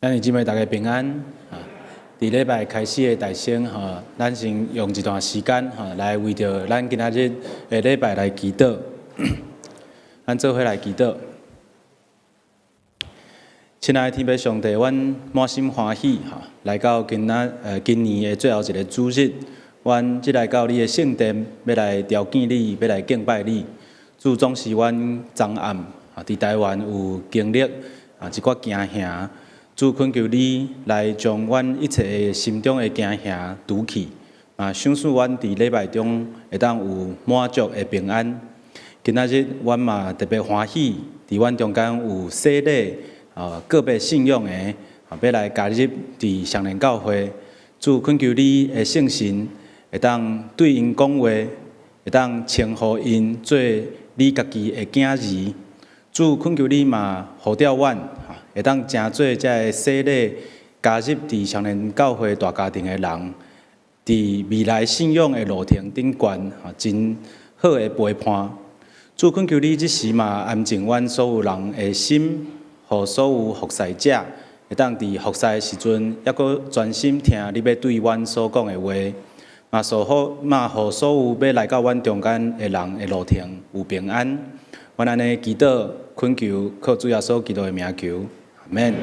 兄弟姊妹，大家平安。啊，佇禮拜開始的大先吼，咱先用一段時間吼，來為著咱今仔日的禮拜來祈禱。咱做伙來祈禱。親愛的天父上帝，阮滿心歡喜吼，來到今仔今年的最後一个主日，阮這來到你的聖殿，欲來朝見你，欲來敬拜你。主，總是阮昨暗啊，佇台灣有經歷啊一寡驚嚇。主，懇求你來將阮一切的心中的驚嚇除去，嘛賞賜阮佇禮拜中會當有滿足的平安。今仔日阮嘛特別歡喜，佇阮中間有洗禮啊個別信仰的啊，欲來加入佇雙連教會。主，懇求你的聖神會當對𪜶講話，會當稱呼𪜶做你家己的囝兒。主，懇求你嘛呼召阮，會當成做這个洗禮加入佇雙連教會大家庭的人，佇未來信仰的路程頂懸，真好的陪伴。主，懇求你這時嘛安靜阮所有人的心，予所有服侍者會當佇服侍的時陣，猶閣專心聽你欲對阮所講的話，嘛賜福嘛予所有欲來到阮中間的人的路程有平安。阮按呢祈禱，懇求靠主耶穌基督的名求，阿們。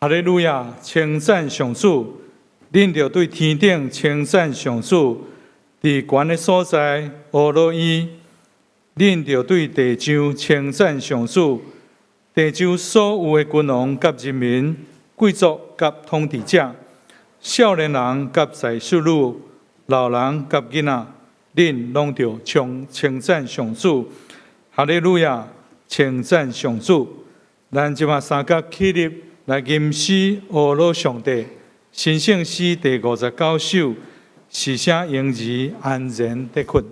哈利路亞，稱讚上主！恁著對天頂稱讚上主，佇懸的所在呵咾伊。恁著對地上稱讚上主，地上所有的君王佮人民、貴族佮統治者、少年人佮才淑女、老人佮囡仔，恁攏著稱讚上主。哈利路亞，稱讚上主！咱這馬三甲起立來吟詩呵咾上帝，神聖詩第59首，施捨嬰兒安然得睏。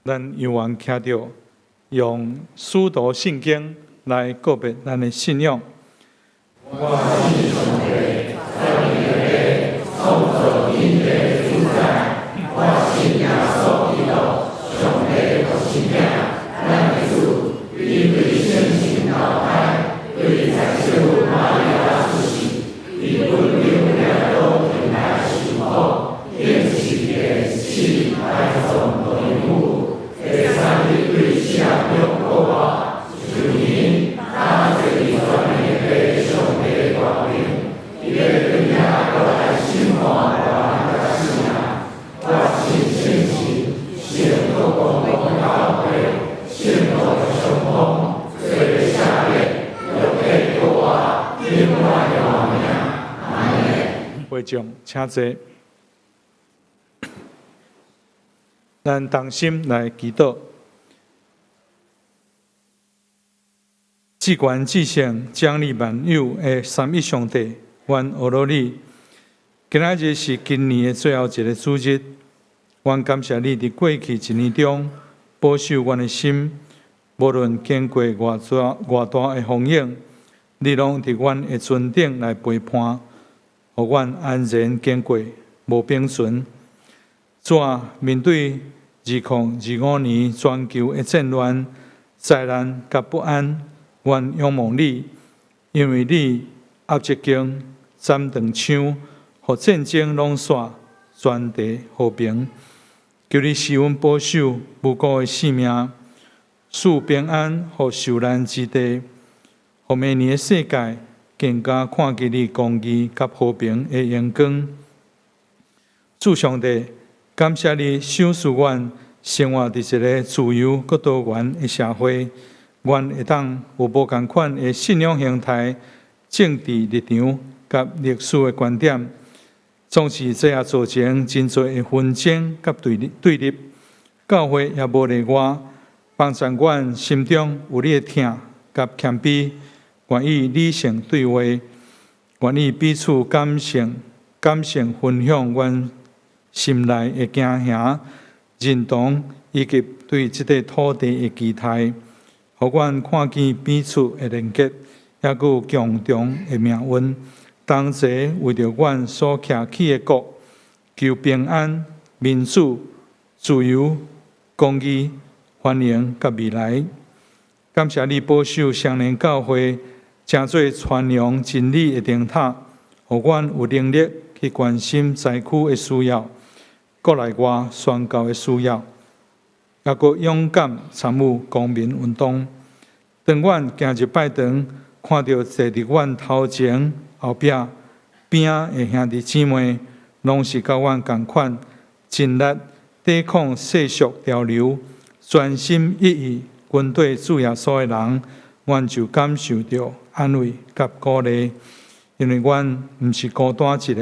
咱猶原徛著，用使徒信經來告別咱的信仰。我信上帝，全能的創造天地的主宰。我信耶穌基督，上帝的獨生囝，咱的主。伊對聖神投胎，對財主瑪利亞出世，佇本丟彼拉多底下受苦，釘十字架死埋葬落地府，第三日對死人中復活，升天，搭坐佇全能的上帝大能，伊欲轉來閣來審判活人佮死人。我信聖神，聖各公同教會，聖徒的相通，罪的赦免，肉體復活，永遠的活命。阿們。會眾請坐。咱同心來祈禱。至悬至圣、掌理万有的三一上帝，阮阿罗你。今仔日是今年的最後一个主日，阮感謝你佇過去一年中保守阮的心，無論經過偌大偌大的風湧，你攏佇阮的船頂來陪伴，予阮安然經過，無冰船。主啊，面對2025年全球的戰亂、災難佮不安，阮仰望你，因為你壓一弓，斬斷槍，予戰爭攏煞，全地和平。求你賜阮保守無辜的性命，賜平安予受難之地，予明年的世界更加看見你公義佮和平的榮光。主上帝，感謝你賞賜阮生活佇一个自由閣多元的社會，阮會當有無仝款的信仰形態、政治立場佮歷史的觀點，總是這也造成真濟的紛爭佮對立對立。教會也無例外，幫助阮心中有你的疼佮謙卑，願意理性對話，願意彼此感性、感性分享阮心內的驚嚇、認同以及對這塊土地的期待，予阮看見彼此的連結，抑閣有共同的命運，同齊為著阮所徛起的國，求平安、民主、自由、公義、繁榮佮未來。感謝你保守雙連教會，成做傳揚真理的燈塔，予阮有能力去關心災區的需要，國內外宣教的需要，抑閣勇敢參與公民運動。當阮行入拜堂，看著坐佇阮頭前、後壁、邊仔的兄弟姊妹，攏是佮阮仝款，盡力抵抗世俗潮流，專心一意跟綴主耶穌的人，阮就感受著安慰佮鼓勵，因為阮毋是孤單一個，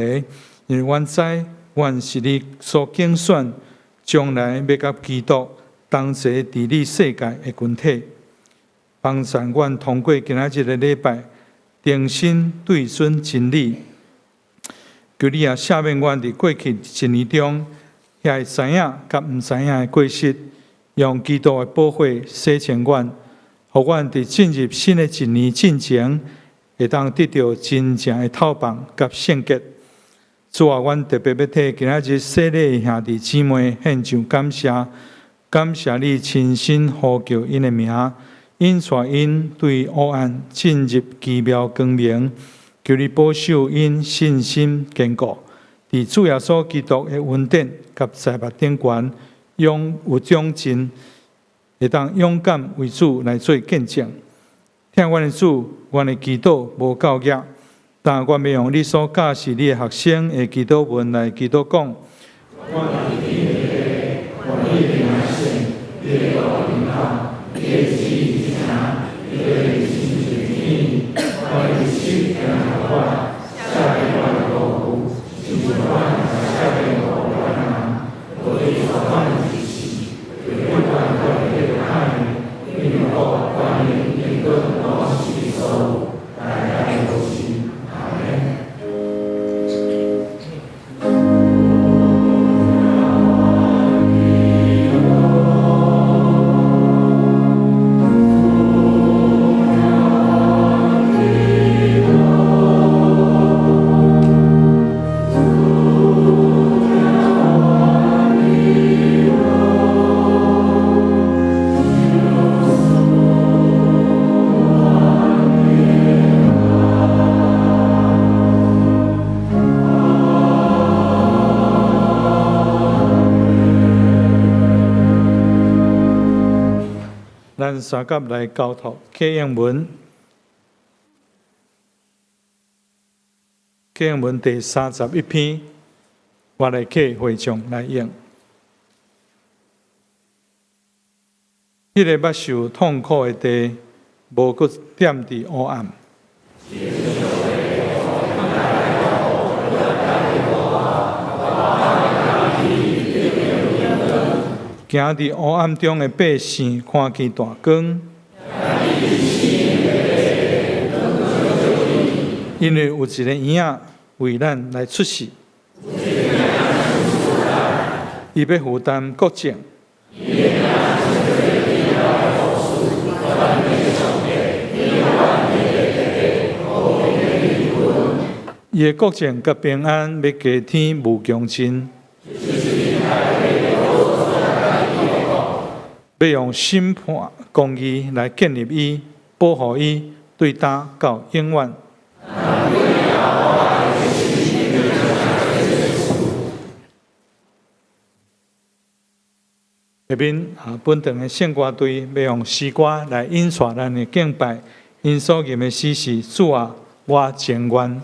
因為阮知阮是你所揀選，將來欲佮基督同齊治理世界的群體。幫助阮通過今仔日个禮拜，重新對準真理。求你也赦免阮佇過去一年中，遐會知影佮毋知影的過失，用基督的寶血洗淨阮，予阮佇進入新的一年進前，會當得著真正的透放佮聖潔。主啊，阮特別欲替今仔日洗禮的兄弟姊妹獻上感謝，感謝你親身呼叫𪜶的名，引帶𪜶對黑暗進入奇妙光明。求你保守𪜶信心堅固，佇主耶穌基督的恩典佮財物頂懸，勇有長進，會當勇敢為主來做見證。疼阮的主，阮的祈禱無夠額，但阮欲用你所教示你的學生的祈禱文來祈禱講。阮佇天父，願你的名聖得到榮耀，你的旨意成，你的親像天，願你手行阮，赦免阮的過誤，親像阮也赦免過阮人對所犯之事，永遠阮的歹，因為國、權柄、榮光攏是你所有，代代無盡。阿們。咱三甲來交託啟應文，啟應文第31篇，我來替會眾來應。彼个捌受痛苦的地，無閣踮佇黑暗。行佇黑暗中的百姓，看見大光。因為有一个嬰仔為咱來出世，伊欲負擔國政。伊的國政佮平安欲加添無窮盡，欲用審判公義來建立伊，保護伊，對今到永遠。下面啊，本堂的聖歌隊欲用詩歌來引帶咱的敬拜，𪜶所吟的詩是：主啊，我情願。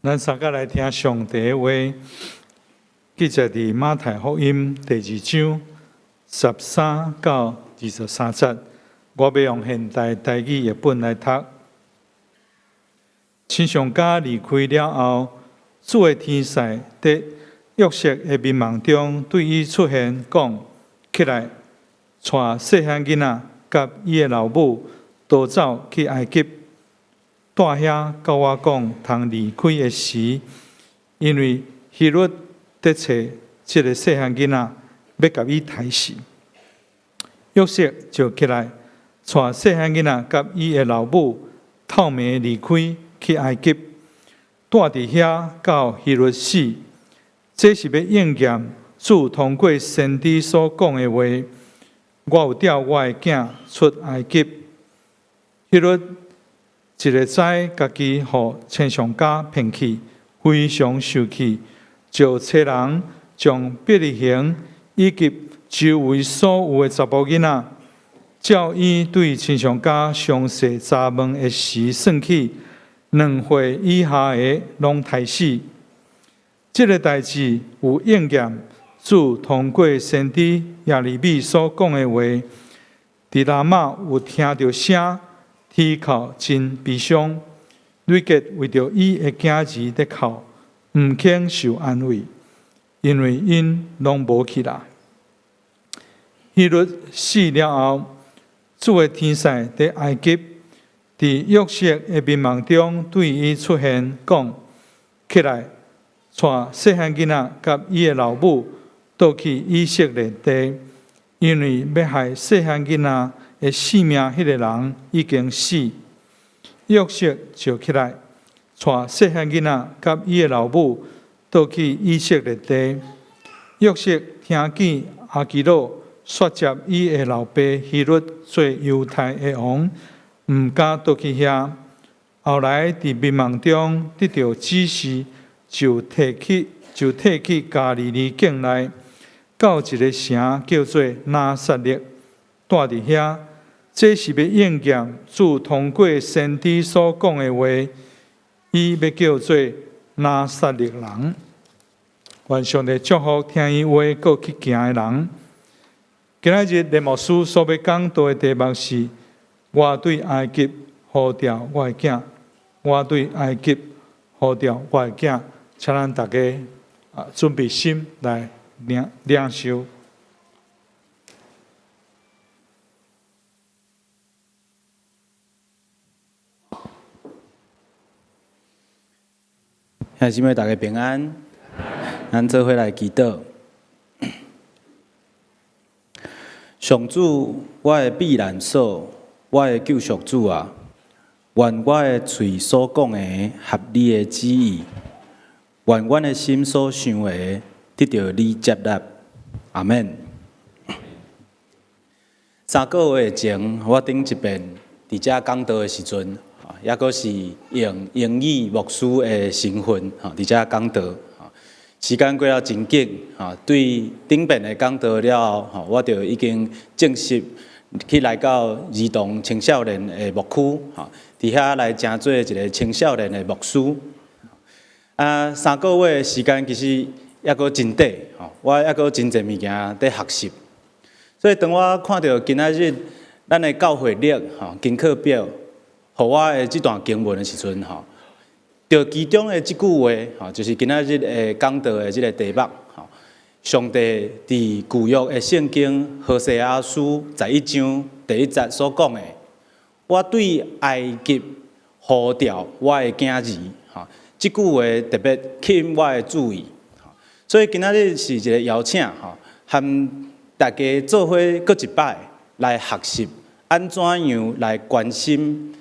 咱三個來聽上帝的話，記載佇馬太福音第二章13到23節。我欲用現代台語譯本來讀。親像家離開了後，主的天使佇約瑟的眠夢中對伊出現，講：起來，帶細漢囡仔佮伊的老母逃走去埃及。蹛遐到我講通離開的時，因為希律佇揣這个細漢囡仔，欲共伊刣死。約瑟就起來，帶細漢囡仔佮伊的老母透暝離開去埃及，蹛佇遐到希律死。這是欲應驗主通過先知所講的話：我有調我的囝出埃及。希律一个知家己予千上加騙去，非常受氣，就差人將伯利恆以及周圍所有的查埔囡仔，照伊對親上加詳細查問的時算起，2歲以下的攏刣死。這个代誌有應驗主通過先知耶利米所講的話，佇拉瑪有聽著聲，啼哭真悲傷。拉結為著伊的囝兒咧哭，毋肯受安慰，因為𪜶攏無去啦。希律死了後，主的天使佇埃及，佇約瑟的眠夢中對伊出現，講：起來，帶細漢囡仔佮伊的老母，倒去以色列地，因為欲害細漢囡仔的性命，彼个人已經死。約瑟就起來，帶細漢囡仔佮伊的老母，倒去以色列地。約瑟聽見亞基老煞接伊的老爸希律做猶太的王，毋敢倒去遐。後來佇眠夢中得著指示，就退去加利利境內，到一个城叫做拿撒勒，蹛佇遐。這是欲應驗主通過先知所講的話，伊欲叫做拿撒勒人。願上帝祝福聽伊話閣去行的人。今仔日連牧師所欲講道的題目是：我對埃及呼召我的囝，我對埃及呼召我的囝，請咱大家準備心來領受。兄弟姊妹，大家平安，咱做伙來祈禱。上主，我的避難所，我的救贖主啊，願我的喙所講的合你的旨意，願阮的心所想的得著你接納。阿們。3個月前，我頂一遍佇遮講道的時陣，猶閣是用英語牧師的身份，佇遮講道。時間過了真緊，對頂遍的講道了後，我就已經正式去來到兒童青少年的牧區，佇遐來成做一个青少年的牧師。3個月的時間其實猶閣真短，我猶閣真濟物件佇學習。所以當我看著今仔日咱的教會曆功課表，予我的這段經文的時陣，著其中的這句話，就是今仔日的講道的這个題目，上帝佇舊約的聖經何西阿書11章第1節所講的，我對埃及呼召我的囝兒，這句話特別吸引我的注意。所以今仔日是一个邀請，和大家做伙閣一擺來學習，按怎樣來關心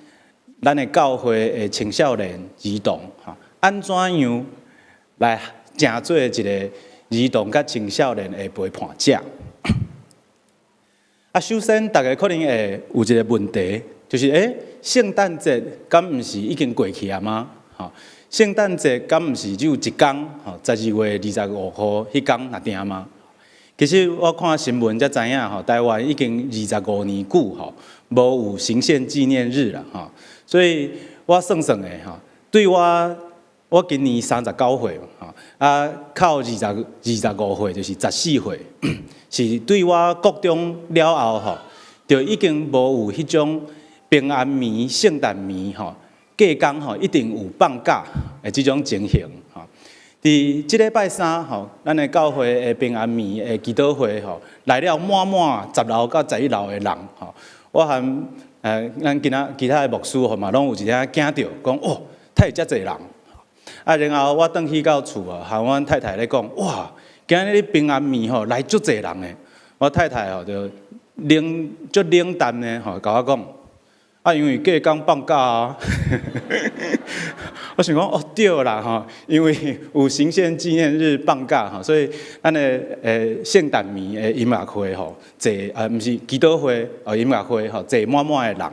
咱的教會的青少年兒童，按怎樣來成做一个兒童佮青少年的陪伴者。首先，大家可能會有一个問題，就是聖誕節敢毋是已經過去啊嗎？聖誕節敢毋是只有一工，12月25號彼工爾定嗎？其實我看新聞才知影，台灣已經25年久，無有行憲紀念日啦，所以我算算的，對我今年39歲，扣25歲就是14歲，是對我國中了後，就已經無有彼種平安暝、聖誕暝，隔工一定有放假的這種情形。佇這禮拜三，咱的教會的平安暝的祈禱會，來了滿滿10樓到11樓的人，我和咱今仔其他的牧師嘛，攏有一點驚著，講哦，哪會遮濟人？然後我轉去到厝啊，和阮太太咧講，哇，今日平安暝來足濟人的。我太太就足冷淡的共我講，因為隔工放假啊。我想講哦對啦，因為有行憲紀念日放假，所以咱的聖誕暝的音樂會，坐毋是祈禱會哦音樂會，坐滿滿的人。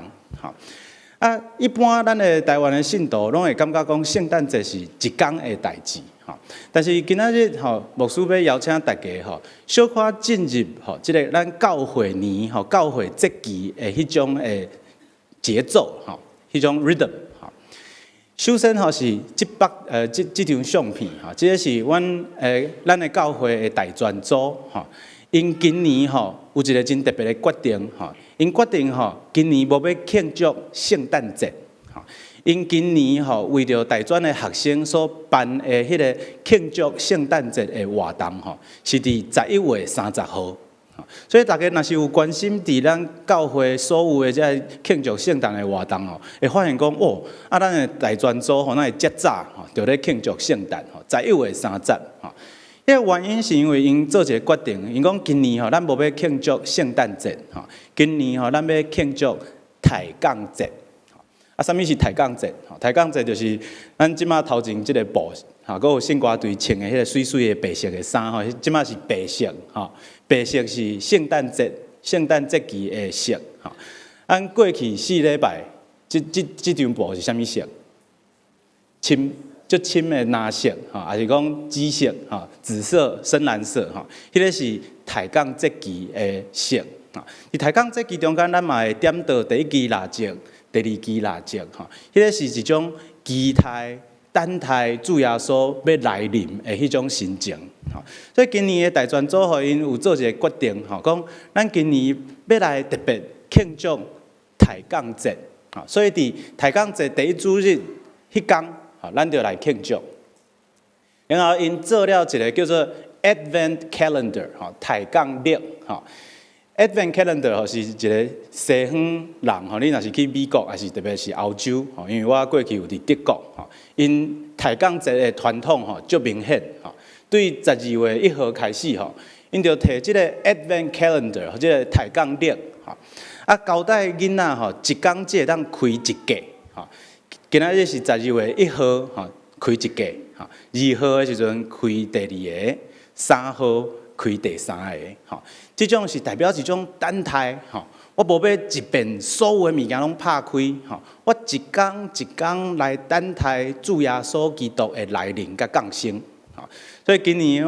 啊，一般咱的台灣的信徒攏會感覺講聖誕節是一工的代誌，吼。但是今仔日吼，牧師欲邀請大家吼，小可進入吼，這个咱教會年吼，教會節期的彼種的節奏吼，彼種 rhythm 吼。首先吼是這幅這張相片吼，這个是阮咱的教會的大專組吼，𪜶今年吼有一个真特別的決定吼，𪜶決定吼今年無欲慶祝聖誕節吼，𪜶今年吼為著大專的學生所辦的彼个慶祝聖誕節的活動吼，是佇11月30號。所以大家若是有關心佇咱教會所有的這个慶祝聖誕的活動吼，會發現講哦，啊，咱的大專組吼，哪會遮早吼，就咧慶祝聖誕吼，十一月三十吼。彼个原因是因為𪜶做一个決定，𪜶講今年吼，咱無欲慶祝聖誕節吼，今年吼，咱欲慶祝抬槓節。啊，啥物是抬槓節？抬槓節就是咱這馬頭前這个布，吼，閣有聖歌隊穿的彼个媠媠的白色的衫吼，這馬是白色吼，白色是聖誕節、聖誕節期的色吼。咱過去4禮拜，這張布是啥物色？深，足深的藍色吼，抑是講紫色吼，紫色、深藍色吼，彼个是抬槓節期的色。佇抬槓節期中間，咱嘛會點著第一支蠟燭、第二支蠟燭，吼，彼个是一種期待、等待主耶穌欲來臨的彼種心情，吼。所以今年的大專組吼，𪜶有做一个決定，吼，講咱今年欲來特別慶祝抬槓節，吼，所以佇抬槓節第一主日彼工，吼，咱就來慶祝。然後𪜶做了一个叫做 Advent Calendar，吼，抬槓曆，吼。Advent Calendar 吼是一个西方人吼，你若是去美國，抑是特別是歐洲吼，因為我過去有佇德國吼，𪜶抬槓節的傳統吼足明顯吼，對12月1號開始吼，𪜶就提這个 Advent Calendar，這个抬槓曆吼，啊交代囡仔吼，一工只會當開一格吼，今仔日是十二月一號吼，開一格吼，2號的時陣開第二个，3號開第三个吼，這種是代表一種等待吼，我無欲一遍所有的物件攏拍開吼，我一工一工來等待主耶穌基督的來臨佮降生吼。所以今年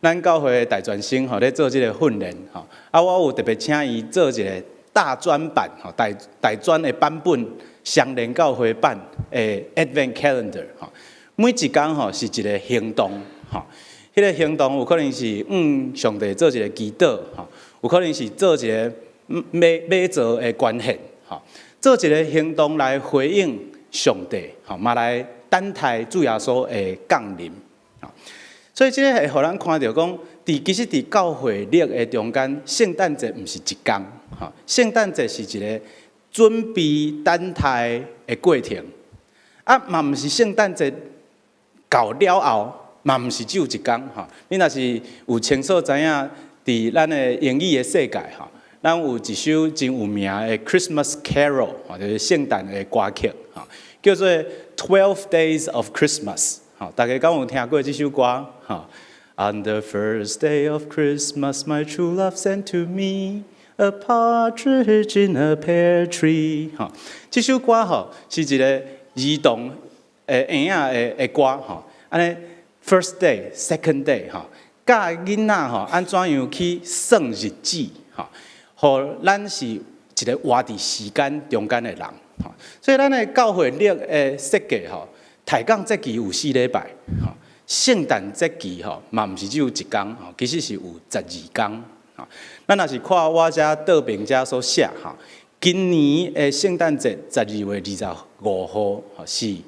咱教會的大專生吼咧做這个訓練吼，啊，我有特別請伊做一个大專版吼，大專的版本，雙連教會版的 Advent Calendar 吼，每一工吼是一个行動吼。彼个行動有可能是向上帝做一个祈禱，吼，有可能是做一个買做的關係，吼，做一个行動來回應上帝，吼，嘛來等待主耶穌的降臨，吼。所以這个會予咱看著講，佇其實佇教會曆的中間，聖誕節毋是一工，吼，聖誕節是一个準備等待的過程，啊，嘛毋是聖誕節到了後。嘛毋是只有一工吼，你若是有清楚知影，佇咱的英語的世界吼，咱有一首真有名的 Christmas Carol，吼，就是聖誕的歌曲，吼，叫做 Twelve Days of Christmas，吼，大家敢有聽過這首歌？吼，On the first day of Christmas, my true love sent to me a partridge in a pear tree，吼，這首歌吼是一个兒童的嬰仔的歌，吼，按呢。First day, second day，吼，教囡仔吼按怎樣去算日子，吼，予咱是一个活佇時間中間的人，吼，所以咱的教會曆的設計吼，抬槓節期有4禮拜，吼，聖誕節期吼嘛毋是只有一工，吼，其實是有12工，吼。咱若是看我遮倒邊遮所寫，吼，今年的聖誕節12月25號，吼，是一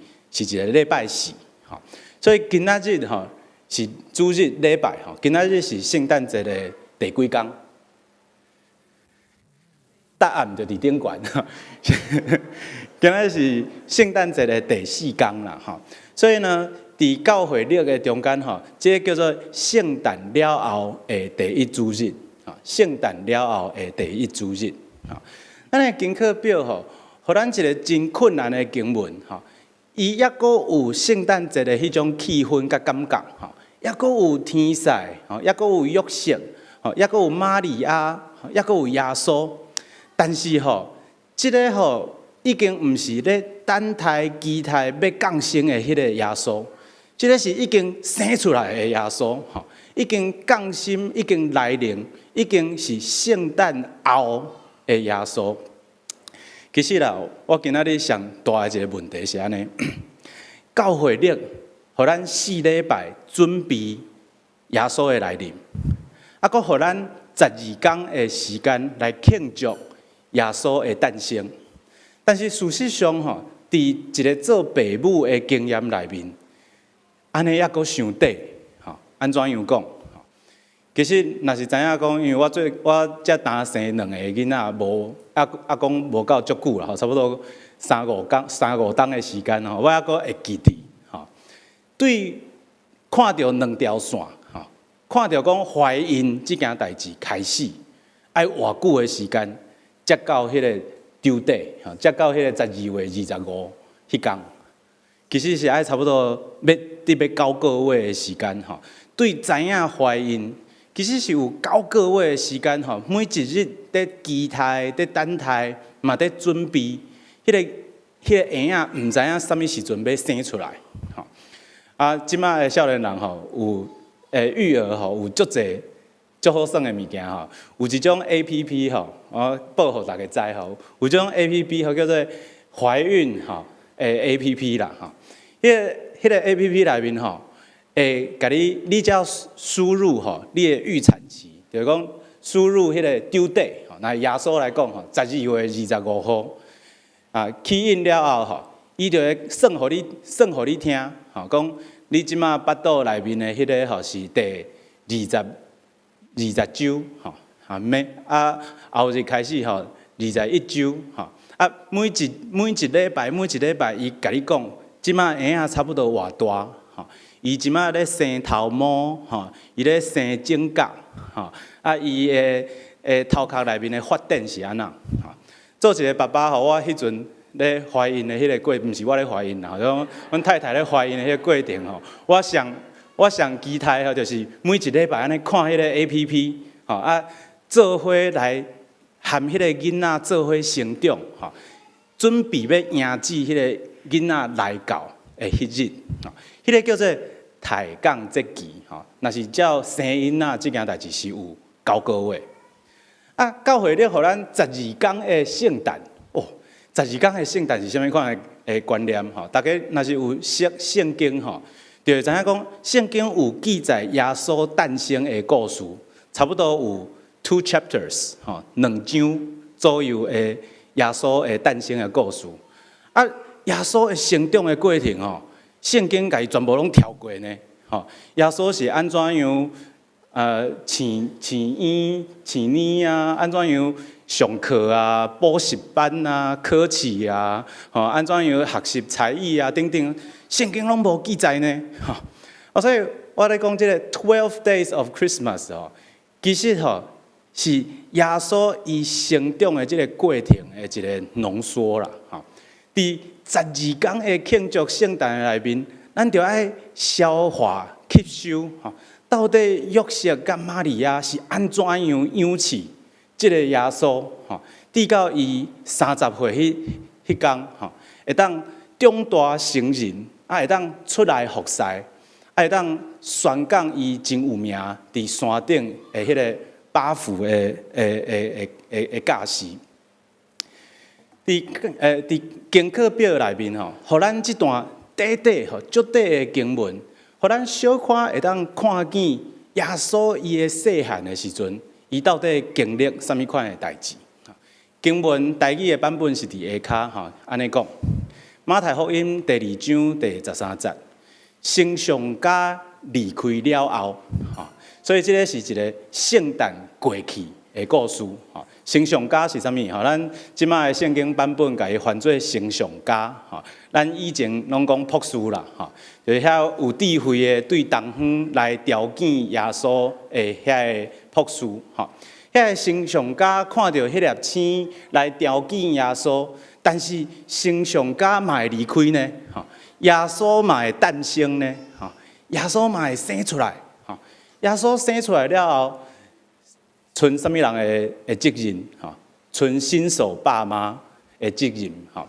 个禮拜四，吼。所以今仔日吼是主日禮拜吼，今仔日是聖誕節的第幾工？答案就佇頂懸。今仔日是聖誕節的第四工啦，吼。所以呢，佇教會曆的中間吼，這个叫做聖誕了後的第一主日，聖誕了後的第一主日，吼。咱的經課表吼，予咱一个真困難的經文，吼。伊猶閣有聖誕節的彼種氣氛佮感覺，吼，猶閣有天使，吼，猶閣有約瑟，吼，猶閣有瑪利亞，猶閣有耶穌。但是吼，這个吼，已經毋是咧等待期待欲降生的彼个耶穌，這个是已經生出來的耶穌，吼，已經降生，已經來臨，已經是聖誕後的耶穌。其實啦，我今仔日上大的一个問題是按呢，教會曆予咱四禮拜準備耶穌的來臨，啊，閣予咱十二工的時間來慶祝耶穌的誕生。但是事實上吼，佇一个做爸母的經驗內面，按呢猶閣傷短，吼，按怎樣講？其實若是知影講，因為我做我才擔生兩个囡仔，無猶猶講無夠足久啦，吼，差不多三五工、三五冬的時間吼，我猶閣會記得，吼，對看著兩條線，吼，看著講懷孕這件代誌開始，愛偌久的時間，才到彼个 due date，吼，才到彼个12月25彼工，其實是愛差不多欲佇欲9個月的時間，吼，對知影懷孕，其實是有九個月的時間，吼，每一日佇期待、佇等待，嘛佇準備，彼个嬰仔毋知影啥物時陣欲生出來，吼。啊，這馬的少年人吼，有育兒吼，有足濟足好耍的物件吼，有一種 APP 吼，我報予大家知吼，有一種 APP 吼叫做懷孕吼的 APP 啦吼，彼个 APP 內面吼，會共你，你只要輸入吼，你的預產期，就是講輸入彼個 due date，吼，若耶穌來講吼，12月25號，啊，key in 了後吼，伊就會算予你，算予你聽，吼，講你這馬腹肚內面的彼个吼是第20週，吼，啊，咩啊後日開始吼，21週，吼，啊，每一禮拜每一禮拜，伊共你講，這馬嬰仔差不多偌大，吼。伊這馬咧生頭毛，吼，伊咧生指甲，吼，啊，伊的頭殼內面的發展是按怎？吼，做一个爸爸吼，我彼陣咧懷孕的彼个過，毋是我咧懷孕啦，阮阮太太咧懷孕的彼个過程吼，我上期待吼，就是每一禮拜按呢看彼个 APP，吼啊，做伙來含彼个囡仔做伙成長，吼，準備欲迎接彼个囡仔來到的彼日，吼，彼个叫做抬槓節期，吼，若是照生囡仔這件代誌是有九個月。啊，教會咧予咱十二工的聖誕，哦，十二工的聖誕是啥物款的觀念？吼，大家若是有識聖經吼，就會知影講聖經有記載耶穌誕生的故事，差不多有 two chapters，吼，兩章左右的耶穌的誕生的故事。啊，耶穌的成長的過程吼，聖經共伊全部攏跳過呢，吼，耶穌是按怎樣？飼飼嬰飼奶啊，按怎樣上課啊，補習班啊，考試啊，吼，按怎樣學習才藝啊，等等，聖經攏無記載呢，吼。啊，所以我咧講這个 Twelve Days of Christmas 吼，其實吼是耶穌伊成長的這个過程的一个濃縮啦，吼。佇十二工的慶祝聖誕的內面，咱著愛消化吸收，吼。到底約瑟佮瑪利亞是按怎樣養飼這个耶穌？吼，直到伊30歲彼工，吼，會當長大成人，啊，會當出來服侍，啊，會當宣講伊真有名佇山頂的彼个八福的教示。佇經課表內面吼，予咱這段短短吼足短的經文，予咱小可會當看見耶穌伊的細漢的時陣，伊到底經歷啥物款的代誌？經文台語的版本是佇下跤吼，按呢講，馬太福音第二章第13節，星象家離開了後，吼，所以這个是一个聖誕過去的故事。吼，星象家是啥物？吼，咱這馬的聖經版本共伊翻做星象家。吼，咱以前攏講博士啦，吼，就是遐有智慧的對東方來朝見耶穌的遐个博士。吼，遐个星象家看著彼粒星來朝見耶穌，但是星象家嘛會離開呢？吼，耶穌嘛會誕生呢？吼，耶穌嘛會生出來。吼，耶穌生出來了後，賰啥物人的責任？吼，賰新手爸媽的責任吼。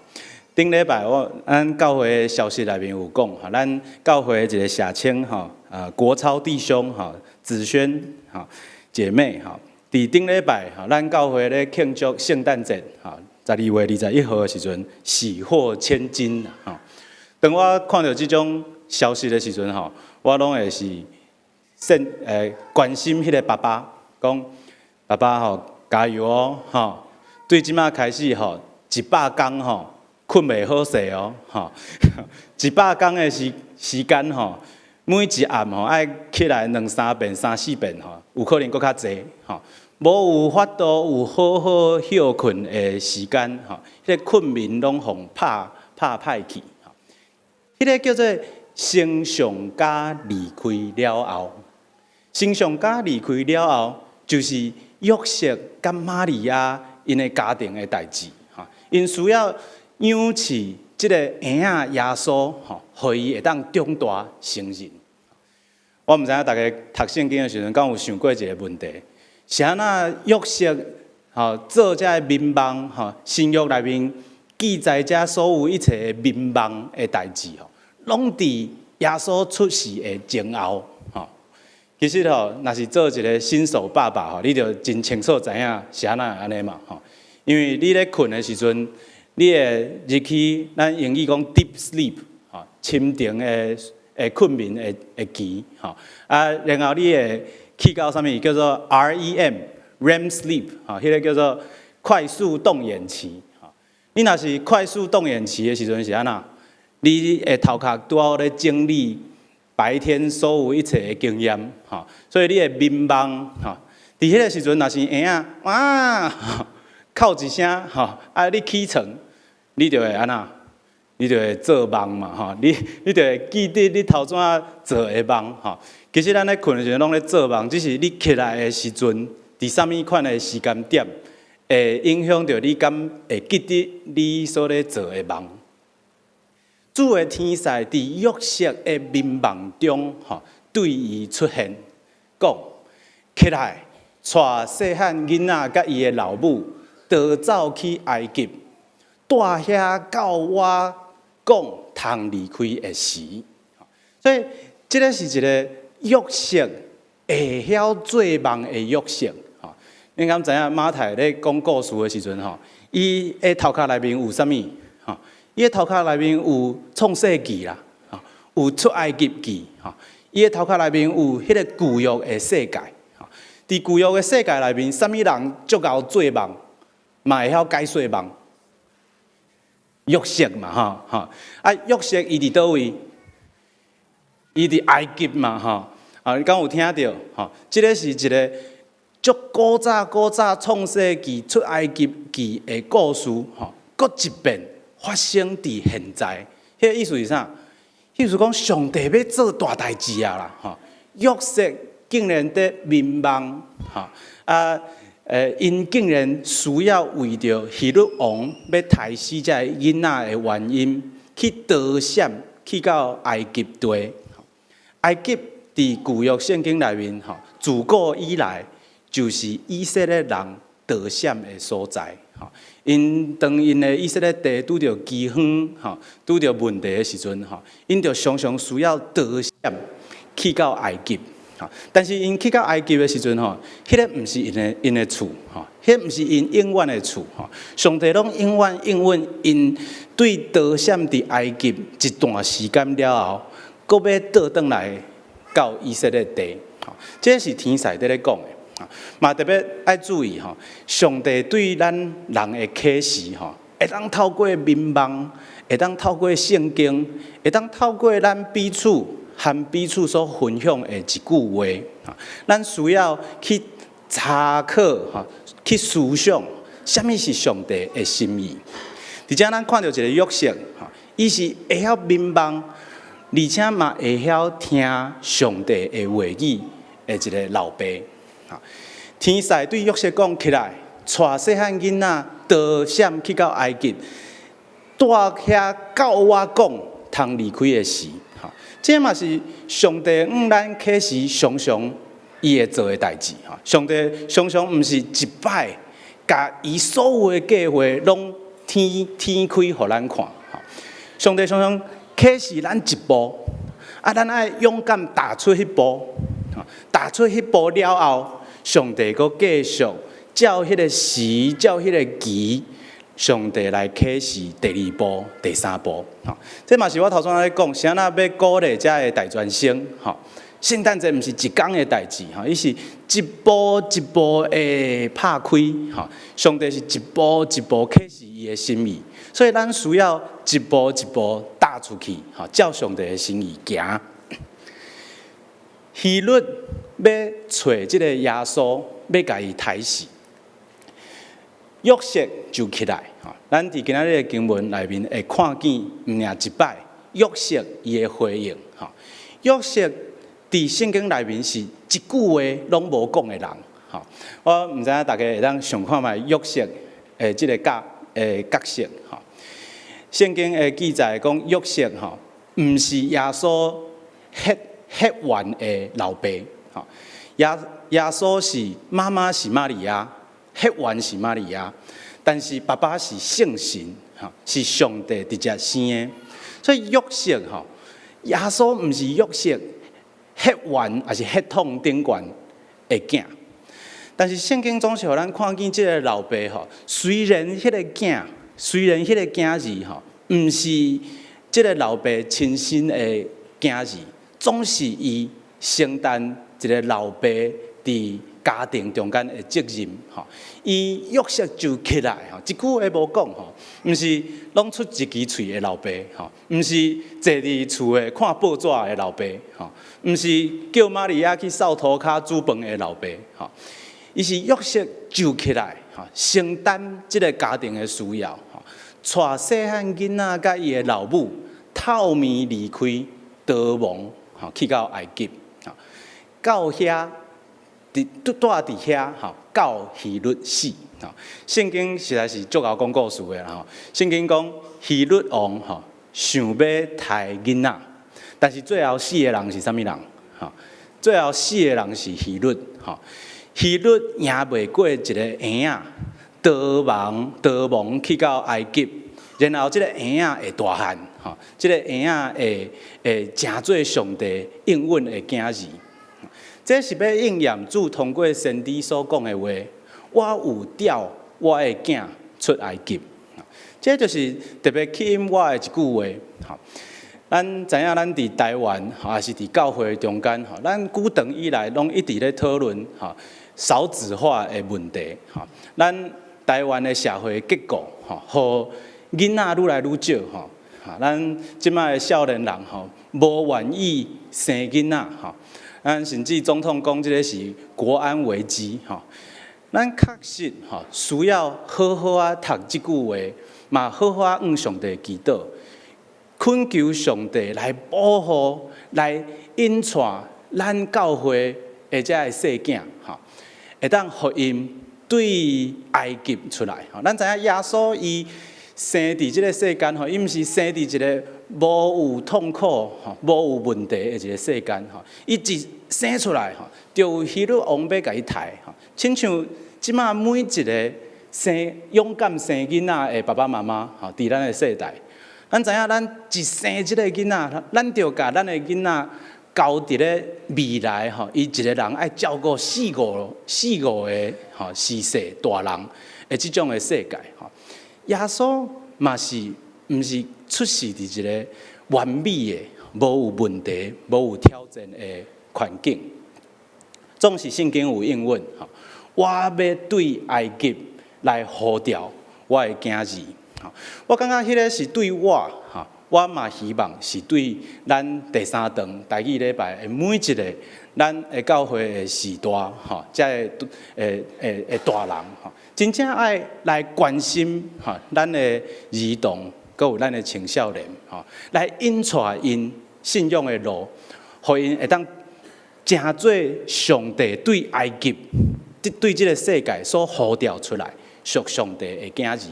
頂禮拜我咱教會的消息內面有講，吼，咱教會一個社青吼，國超弟兄吼，子萱吼姐妹吼，佇頂禮拜吼，咱教會咧慶祝聖誕節吼，12月21號的時陣，喜獲千金吼。當我看著這種消息的時陣吼，我攏會是先關心彼個爸爸，講爸爸吼加油哦吼，對這馬開始吼100工吼睏袂好勢哦吼，100工的時間吼，每一暗吼愛起來兩三遍、三四遍吼，有可能閣較濟吼，無有法度有好好歇睏的時間吼，彼個睏眠攏予拍歹去，吼，彼個叫做星上家離開了後，星上家離開了後，就是約瑟佮瑪利亞𪜶的家庭的代誌，吼，𪜶需要養飼這個嬰仔耶穌，吼，予伊會當長大成人。我毋知影大家讀聖經的時陣，敢有想過一個問題：是按怎約瑟吼做這个眠夢吼，新約內面記載這所有一切的眠夢的代誌吼，攏佇耶穌出世的前後吼。其實吼，若是做一個新手爸爸吼，你就真清楚知影是按怎按呢嘛吼。因為你咧睏的時陣，你會入去咱英語講 deep sleep 吼，深層的睏眠的期吼。啊，然後你會去到啥物叫做 REM sleep 吼，彼個叫做快速動眼期吼。你若是快速動眼期的時陣是按怎？你的頭殼拄好咧整理白天所有一切的經驗，吼，所以你的眠夢，吼，佇彼個時陣若是嬰仔哇，哭一聲，吼，啊，你起床，你就會按怎？你就會做夢嘛，吼，你就會記得你頭先做的夢，吼。其實咱咧睏的時陣攏咧做夢，只是你起來的時陣，佇啥物款的時間點，會影響著你敢會記得你所咧做的夢。主的天使佇約瑟的眠夢中，吼，對伊出現，講起來，帶細漢囡仔佮伊的老母，逃走去埃及，蹛遐到我講通離開的時。所以，這个是一个約瑟會曉做夢的約瑟。吼，你敢知影馬太咧講故事的時陣，吼，伊的頭殼內面有啥物？吼，伊的頭殼內面有創世記啦，吼，有出埃及記，吼，伊的頭殼內面有彼個舊約的世界。吼，佇舊約的世界內面，啥物人足𠢕做夢，嘛會曉解說夢？約瑟嘛，吼吼。啊，約瑟伊佇佗位？伊佇埃及嘛，吼。啊，你敢有聽著？吼，這个是一个足古早古早創世記、出埃及記的故事，吼，閣一遍發生佇現在。彼个意思是啥？意思講上帝欲做大代誌啊啦，吼！約瑟竟然佇眠夢，吼啊！𪜶竟然需要為著希律王欲刣死這个囡仔的原因，去逃閃去到埃及地。埃及佇舊約聖經內面，吼，自古以來就是以色列人逃閃的所在。吼，𪜶當𪜶的以色列地拄著饑荒，吼，拄著問題的時陣，吼，𪜶就常常需要逃閃去到埃及。吼，但是𪜶去到埃及的時陣，吼，彼个毋是𪜶的厝，吼，彼毋是𪜶永遠的厝，吼。上帝攏永遠應允𪜶對逃閃佇埃及一段時間了後，閣欲倒轉來到以色列地，吼，這是天使佇咧講的，嘛特別愛注意吼，上帝對咱人的啟示吼，會當透過眠夢，會當透過聖經，會當透過咱彼此和彼此所分享的一句話，咱需要去查考，吼，去思想，啥物是上帝的心意。佇遮咱看著一个約瑟，吼，伊是會曉眠夢，而且嘛會曉聽上帝的話語的一个老爸。天使對約瑟講起來，帶細漢囡仔逃閃去到埃及，蹛遐到我講通離開的時。這嘛是上帝向咱啟示常常伊會做的代誌。上帝常常毋是一擺共伊所有的計劃攏天天開予咱看。上帝常常啟示咱一步，啊，咱愛勇敢踏出彼步，踏出彼步了後，上帝閣繼續照彼個時，照彼個期，上帝來啟示第二步、第三步。這嘛是我頭先咧講，啥人欲鼓勵遮个大專生？吼，聖誕節毋是一工的代誌，吼，伊是一步一步的拍開，吼，上帝是一步一步啟示伊的心意，所以咱需要一步一步踏出去，吼，照上帝的心意行。希律欲揣這個耶穌，欲共伊刣死，約瑟就起來，吼，咱佇今仔日的經文內面會看見，毋爾一擺約瑟伊的回應，吼，約瑟佇聖經內面是一句話攏無講的人，吼，我毋知影大家會當想看覓約瑟的這个角色，吼。聖經的記載講約瑟吼，毋是耶穌血緣的老爸，吼。耶穌是媽媽是瑪利亞，血緣是瑪利亞，但是爸爸是聖神，吼，是上帝直接生的，所以約瑟吼，耶穌毋是約瑟血緣抑是血統頂懸的囝，但是聖經總是予咱看見這个老爸吼，雖然彼个囝兒吼，毋是這个老爸親生的囝兒，總是伊承擔一个老爸佇家庭中間的責任吼。伊約瑟就起來吼，一句話無講吼，毋是攏出一支喙的老爸吼，毋是坐佇厝的看報紙的老爸吼，毋是叫瑪利亞去掃塗跤煮飯的老爸吼。伊是約瑟就起來吼，承擔這个家庭的需要吼，帶細漢囡仔佮伊的老母透暝離開逃亡吼，去到埃及吼，到遐。佇住佇遐吼，到希律死吼。聖經實在是足𠢕講故事的啦吼。聖經講希律王吼想欲刣囡仔，但是最後死的人是啥物人？吼，最後死的人是希律吼。希律贏袂過一個嬰仔，逃亡去到埃及，然後這個嬰仔會大漢吼，這個嬰仔會成做上帝應允的囝兒。這是欲應驗主通過先知所講的話，我有調我的囝出埃及。這就是特別吸引我的一句話。咱知影，咱佇台灣，抑是佇教會中間，咱久長以來攏一直咧討論少子化的問題。咱台灣的社會結構，予囡仔愈來愈少。咱這擺的少年人，無願意生囡仔。咱甚至總統講這个是國安危機，吼。咱確實吼需要好好仔讀這句話，嘛好好仔向上帝祈禱，懇求上帝來保護、來引帶咱教會的這个細囝，吼，會當予𪜶對埃及出來。吼，咱知影耶穌伊生佇這个世間，吼，伊毋是生佇一个無有痛苦、吼，無有問題的一个世間，吼，伊一生出來，吼，就有希律王欲共伊刣，吼，親像這擺每一个生勇敢生囡仔的爸爸媽媽，吼，佇咱的世代，咱知影咱一生這个囡仔，咱就共咱的囡仔交佇咧未來，吼，伊一个人愛照顧四五個吼，時勢大人的這種的世界，吼。耶穌嘛是毋是出世佇一个完美的、無有問題、無有挑戰的環境。總是聖經有應允，吼，我欲對埃及來呼召我的囝兒。我感覺彼个是對我，吼，我嘛希望是對咱第三堂台語禮拜的每一个咱的教會的序大，吼，遮个的大人，吼，真正愛來關心，吼，咱的兒童，閣有咱的青少年，吼，來引帶𪜶信仰的路，予𪜶會當成做上帝對埃及，對這个世界所呼召出來屬上帝的囝兒。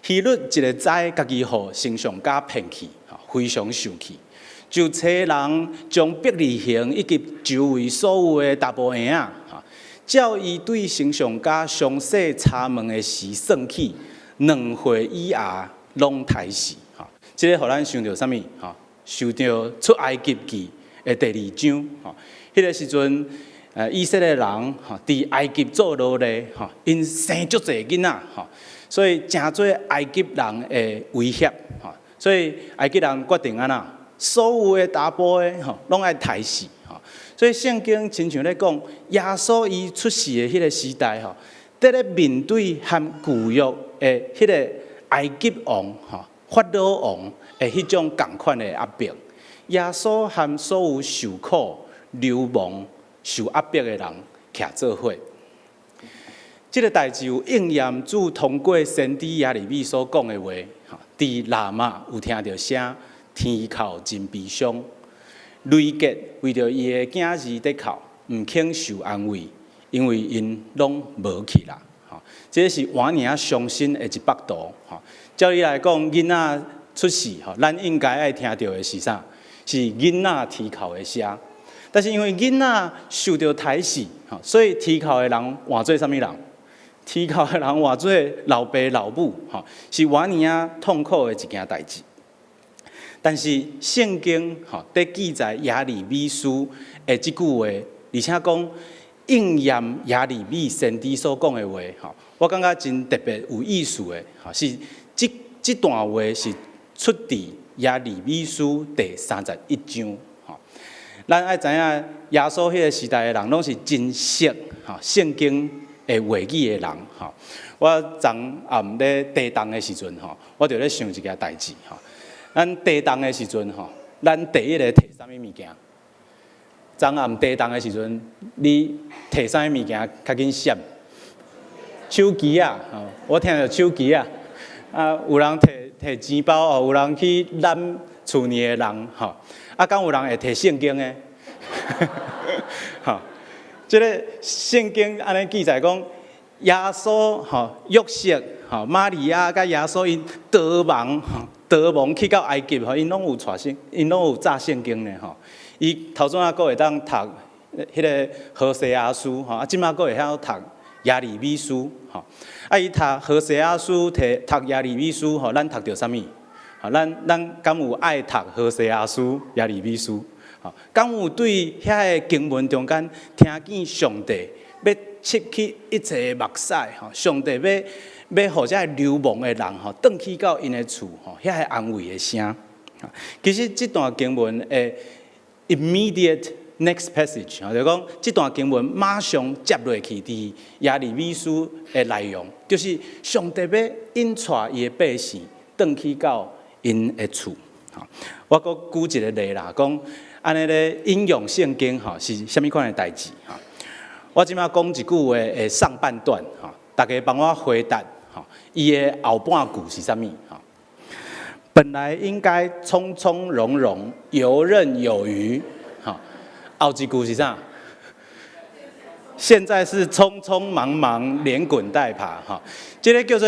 希律一个知家己予星象家騙去，非常受氣，就差人將伯利恆以及周圍所有的查埔嬰仔，照伊對星象家詳細查問的時算起， 2歲以下攏刣死。吼，這个予咱想著啥物？吼，想著出埃及記的第二章。吼，彼个時陣，以色列人吼佇埃及做奴隸，吼，𪜶生足濟囡仔，吼，所以成做埃及人的威脅，吼，所以埃及人決定按怎，所有的查埔的吼，攏愛刣死，吼。所以聖經親像咧講，耶穌伊出世的彼个時代，吼，佇咧面對和舊約的彼个埃及王，吼，法老王的彼種仝款的壓迫，耶穌和所有受苦、流亡、受壓迫的人徛做伙。這个代誌有應驗主通過先知耶利米所講的話，吼，佇喇馬有聽著聲，啼哭真悲傷。雷結為著伊的囝兒咧哭，毋肯受安慰，因為𪜶攏無去啦。吼，這是換爾傷心的一幅圖。吼，照理來講，囡仔出世，吼，咱應該愛聽著的是啥？是囡仔啼哭的聲。但是因為囡仔受著刣死，吼，所以啼哭的人換做啥物人？啼哭的人換做老爸老母，吼，是換爾痛苦的一件代誌。但是聖經吼，佇記載耶利米書的這句話，而且講應驗耶利米先知所講的話，吼，我感覺真特別有意思的，吼，是這段話是出佇耶利米書第31章，吼。咱愛知影耶穌彼个時代的人，攏是真熟吼聖經的話語的人，吼。我昨暗咧地動的時陣，吼，我就咧想一件代誌，吼。咱地動的時陣，吼，咱第一个提啥物物件？昨暗地動的時陣，你提啥物物件較緊閃？手機啊，吼，我聽著手機啊，啊，有人提提錢包哦，有人去攬厝內的人，吼，啊，敢有人會提聖經的？吼，這个聖經按呢記載講，耶穌吼約瑟吼瑪利亞佮耶穌𪜶逃亡吼。逃亡去到埃及吼，𪜶攏有帶聖，𪜶攏有紮聖經呢吼。伊頭先仔閣會當讀彼个何西阿書吼，啊，這馬閣會曉讀耶利米書吼。啊，伊讀何西阿書，提讀耶利米書吼，咱讀著啥物？吼，咱敢有愛讀何西阿書、耶利米書？吼，敢有對遐个經文中間聽見上帝欲拭去一切的目屎吼，上帝欲予這个流亡的人吼，轉去到𪜶的厝吼，遐個安慰的聲。其實這段經文的 immediate next passage，就是講這段經文馬上接落去佇耶利米書的內容，就是上帝欲引帶伊的百姓轉去到𪜶的厝。我閣舉一個例啦，講按呢咧引用聖經吼是啥物款的代誌？我這馬講一句話的上半段，大家幫我回答。伊的後半句是啥物？本來應該從從容容、游刃有餘，後一句是啥？現在是匆匆忙忙、連滾帶爬，哈，這个叫做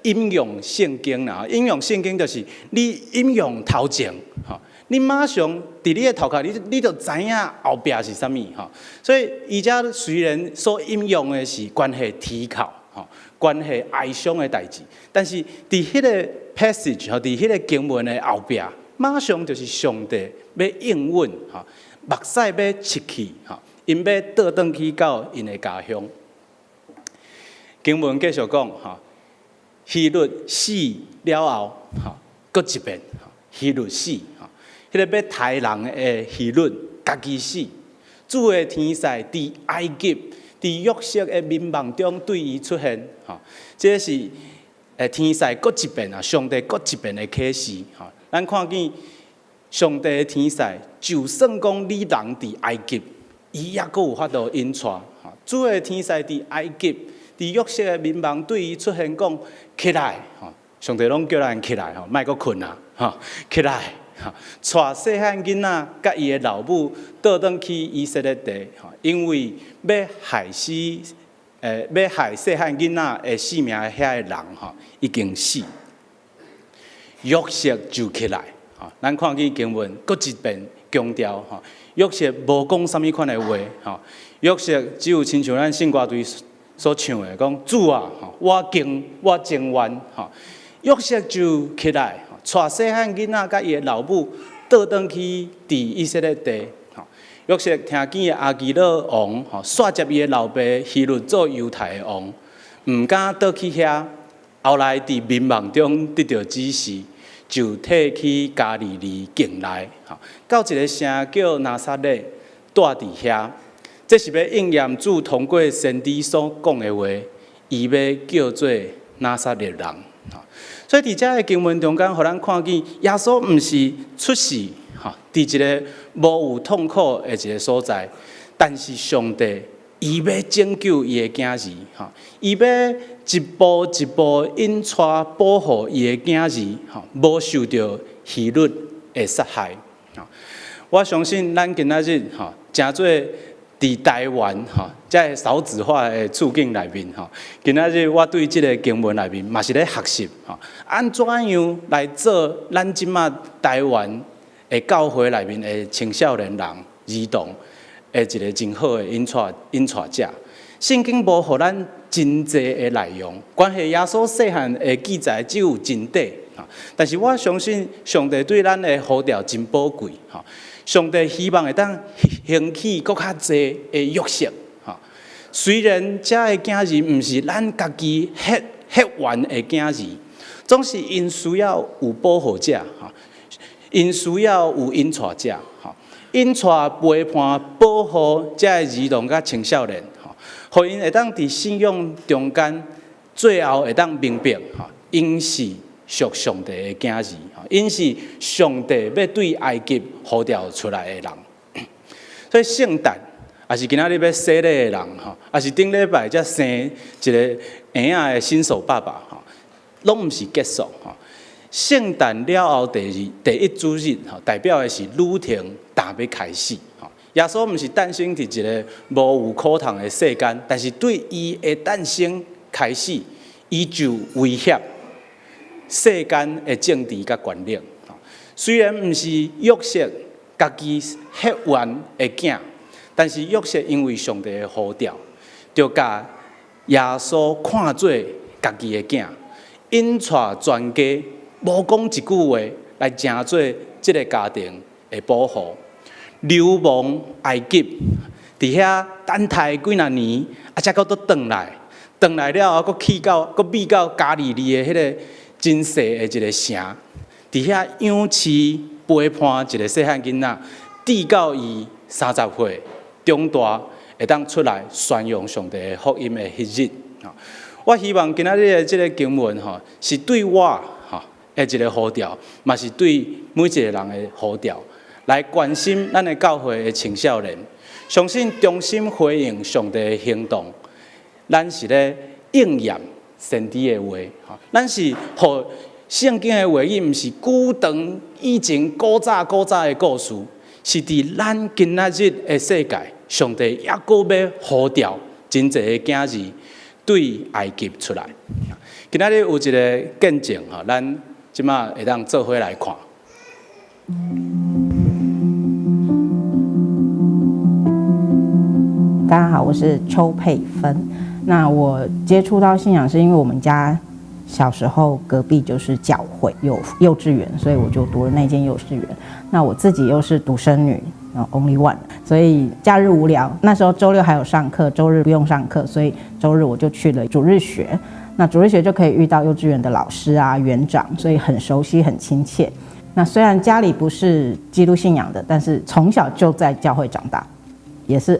引用聖經啦。引用聖經就是你引用頭前，哈，你馬上佇你的頭殼，你就知影後壁是啥物，哈。所以伊遮雖然所引用的是關係啼哭，吼，關係哀傷的代誌，但是佇彼个 passage 吼，佇彼个經文的後壁，馬上就是上帝欲應允，吼，目屎欲拭去，吼，𪜶欲倒轉去到𪜶的家鄉。經文繼續講，吼，希律死了後，吼，閣一遍，希律死，吼，彼个欲刣人的希律家己死，主的天使佇埃及，佇約瑟的眠夢中對伊出現，吼，這是天使閣一遍啊，上帝閣一遍的啟示，吼，咱看見上帝的天使，就算講你人佇埃及，伊猶閣有法度引帶，吼，主的天使佇埃及，佇約瑟的眠夢對伊出現，講起來，吼，上帝攏叫咱起來，吼，莫閣睏啊，吼，起來，吼，帶細漢囡仔佮伊的老母倒轉去以色列地，吼，因為欲害死，欲害細漢囡仔的性命的遐个人，吼，已經死。約瑟就起來，吼，咱看見經文閣一遍強調，吼，約瑟無講啥物款的話，吼，約瑟只有親像咱聖歌隊所唱的，講主啊，我敬我情願，吼，約瑟就起來，帶細漢囡仔佮伊的老母倒轉去佇以色列地。約瑟聽見亞基老王吼，煞接伊的老爸希律做猶太的王，毋敢倒去遐。後來佇眠夢中得著指示，就退去加利利境內，吼，到一个城叫拿撒勒，蹛佇遐。這是欲應驗主通過先知所講的話，伊欲叫做拿撒勒人。所以佇這个經文中間，予咱看見耶穌毋是出世吼，佇一个無有痛苦的一个所在，但是上帝伊欲拯救伊的囝兒，吼，伊欲一步一步引帶保護伊的囝兒，吼，無受著希律的殺害。我相信咱今仔日吼，誠做佇台灣吼，這个少子化的處境內面吼，今仔日我對這个經文內面嘛是咧學習吼，按怎樣來做咱這馬台灣的教會內面的青少年人、兒童的一个真好的引帶引帶者。聖經無予咱真濟的內容，關係耶穌細漢的記載只有真短，但是我相信上帝對咱的呼召真寶貴，吼。上帝希望會當興起閣較濟的約瑟，吼。雖然這个囝兒毋是咱家己血血緣的囝兒，總是𪜶需要有保護者，吼，𪜶需要有引帶者，吼，引帶陪伴保護這个兒童佮青少年，吼，予𪜶會當佇信仰中間，最後會當明白，吼，𪜶是屬上帝的囝兒，𪜶是上帝欲對埃及呼召出來的人。所以聖誕，抑是今仔日欲洗禮的人，吼，抑是頂禮拜才生一个嬰仔的新手爸爸，吼，攏毋是結束，吼。聖誕了後第二第一主日，吼，代表的是旅程踏欲開始，吼。耶穌毋是誕生佇一个無有苦痛的世間，但是對伊的誕生開始，伊就威脅世間的政治佮權力。雖然毋是約瑟家己血緣的囝，但是約瑟因為上帝的呼召，就共耶穌看做家己的囝，引帶全家無講一句話來成做這个家庭的保護。流亡埃及，佇遐等待幾若年，啊，才閣倒轉來，轉來了後，閣去到，閣避到加利利的彼个真細的一个城，佇遐養飼陪伴一个細漢囡仔，直到伊30歲長大，會當出來宣揚上帝的福音的彼日。我希望今仔日的這个經文吼，是對我吼的一个呼召，嘛是對每一個人的呼召，來關心咱的教會的青少年，相信忠心回應上帝的行動，咱是咧應驗先知的話，吼，咱是予聖經的話語，毋是古長以前古早古早的故事，是佇咱今仔日的世界，上帝猶閣欲呼召真濟的囝兒對埃及出來。今仔日有一个見證吼，咱這馬會當做伙來看。大家好，我是邱佩芬。那我接觸到信仰是因為我們家小時候隔壁就是教會，有幼稚園，所以我就讀了那間幼稚園。那我自己又是獨生女，only one，所以假日無聊，那時候週六還有上課，週日不用上課，所以週日我就去了主日學。那主日學就可以遇到幼稚園的老師啊、園長，所以很熟悉、很親切。那雖然家裡不是基督信仰的，但是從小就在教會長大，也是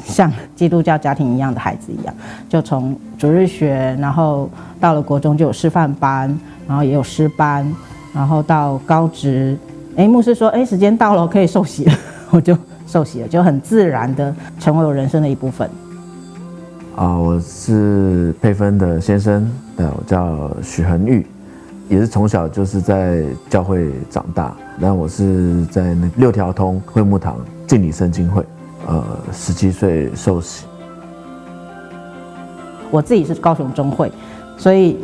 像基督教家庭一樣的孩子一樣，就從主日學，然後到了國中就有師範班，然後也有詩班，然後到高職，牧師說，時間到了，可以受洗了，我就受洗了，就很自然的成為我人生的一部分。啊，我是佩芬的先生，我叫許恆玉，也是從小就是在教會長大，但我是在那六條通會牧堂敬禮聖經會，17歲受洗。我自己是高雄中會，所以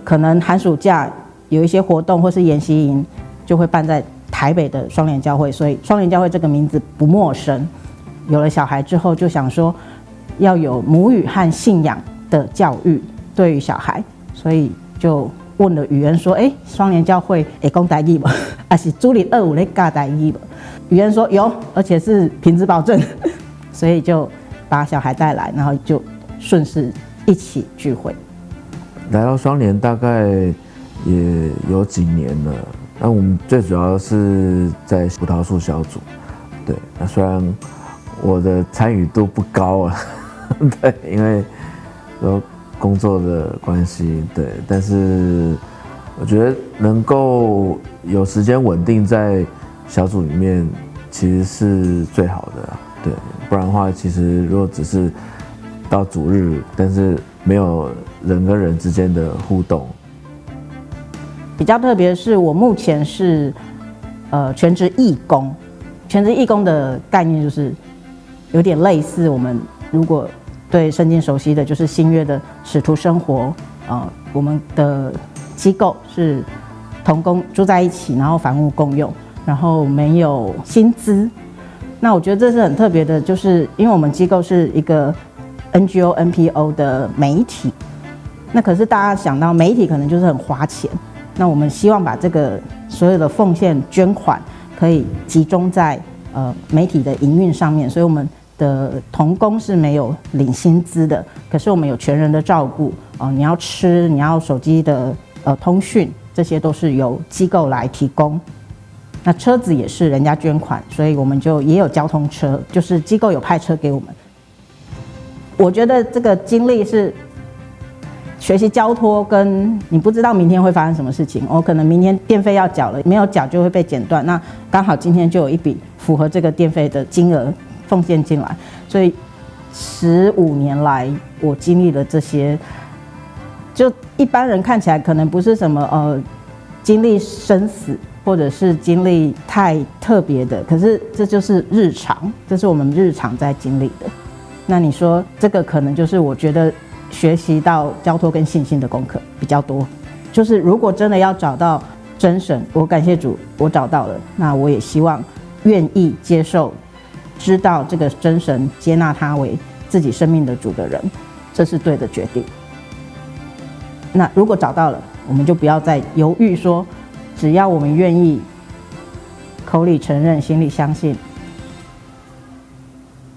可能寒暑假有一些活動或是研習營，就會辦在台北的雙聯教會，所以雙聯教會這個名字不陌生。有了小孩之後，就想說要有母語和信仰的教育對於小孩，所以就問了宇恩說：“欸，雙連教會會講台語無？還是主日學有咧教台語無？”宇恩說有，而且是品質保證，所以就把小孩帶來，然後就順勢一起聚會。來到雙連大概也有幾年了，那我們最主要是在葡萄樹小組，對，那雖然我的參與度不高啊，對，因為有工作的關係，對，但是我覺得能夠有時間穩定在小組裡面，其實是最好的，對，不然的話，其實如果只是到主日，但是沒有人跟人之間的互動。比較特別是我目前是全職義工，全職義工的概念就是有點類似我們如果對聖經熟悉的，就是新約的使徒生活，我們的機構是同工住在一起，然後房屋共用，然後沒有薪資。那我覺得這是很特別的，就是因為我們機構是一個 NGO、NPO 的媒體，那可是大家想到媒體可能就是很花錢，那我們希望把這個所有的奉獻捐款可以集中在媒體的營運上面，所以我們的同工是沒有領薪資的，可是我們有全人的照顧哦，你要吃，你要手機的通訊，這些都是由機構來提供。那車子也是人家捐款，所以我們就也有交通車，就是機構有派車給我們。我覺得這個經歷是學習交託，跟你不知道明天會發生什麼事情。我可能明天電費要繳了，沒有繳就會被剪斷。那剛好今天就有一筆符合這個電費的金額奉獻進來，所以15年來我經歷了這些，就一般人看起來可能不是什麼經歷生死，或者是經歷太特別的，可是這就是日常，這是我們日常在經歷的。那你說這個可能就是我覺得學習到交託跟信心的功課比較多。就是如果真的要找到真神，我感謝主，我找到了。那我也希望願意接受，知道這個真神，接納他為自己生命的主的人，這是對的決定。那如果找到了，我們就不要再猶豫說，只要我們願意口裡承認，心裡相信，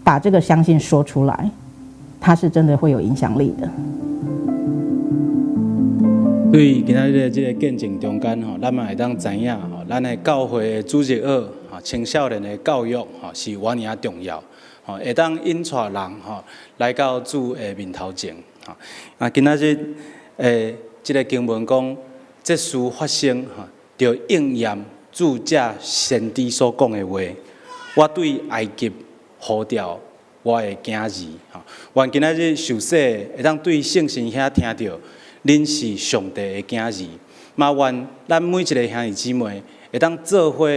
把這個相信說出來，它是真的會有影響力的。對今仔日的這個見證中間吼，咱嘛會當知影吼，咱的教會的主日學吼，青少年的教育吼是偌爾重要，吼會當引帶人吼來到主的面頭前。吼啊，今仔日的這個經文講，這事發生吼，著應驗主藉先知所講的話。我對埃及呼召我的囝兒，吼，願今仔日受洗會當對聖神遐聽著，恁是上帝的囝兒。嘛願咱每一个兄弟姊妹會當做伙，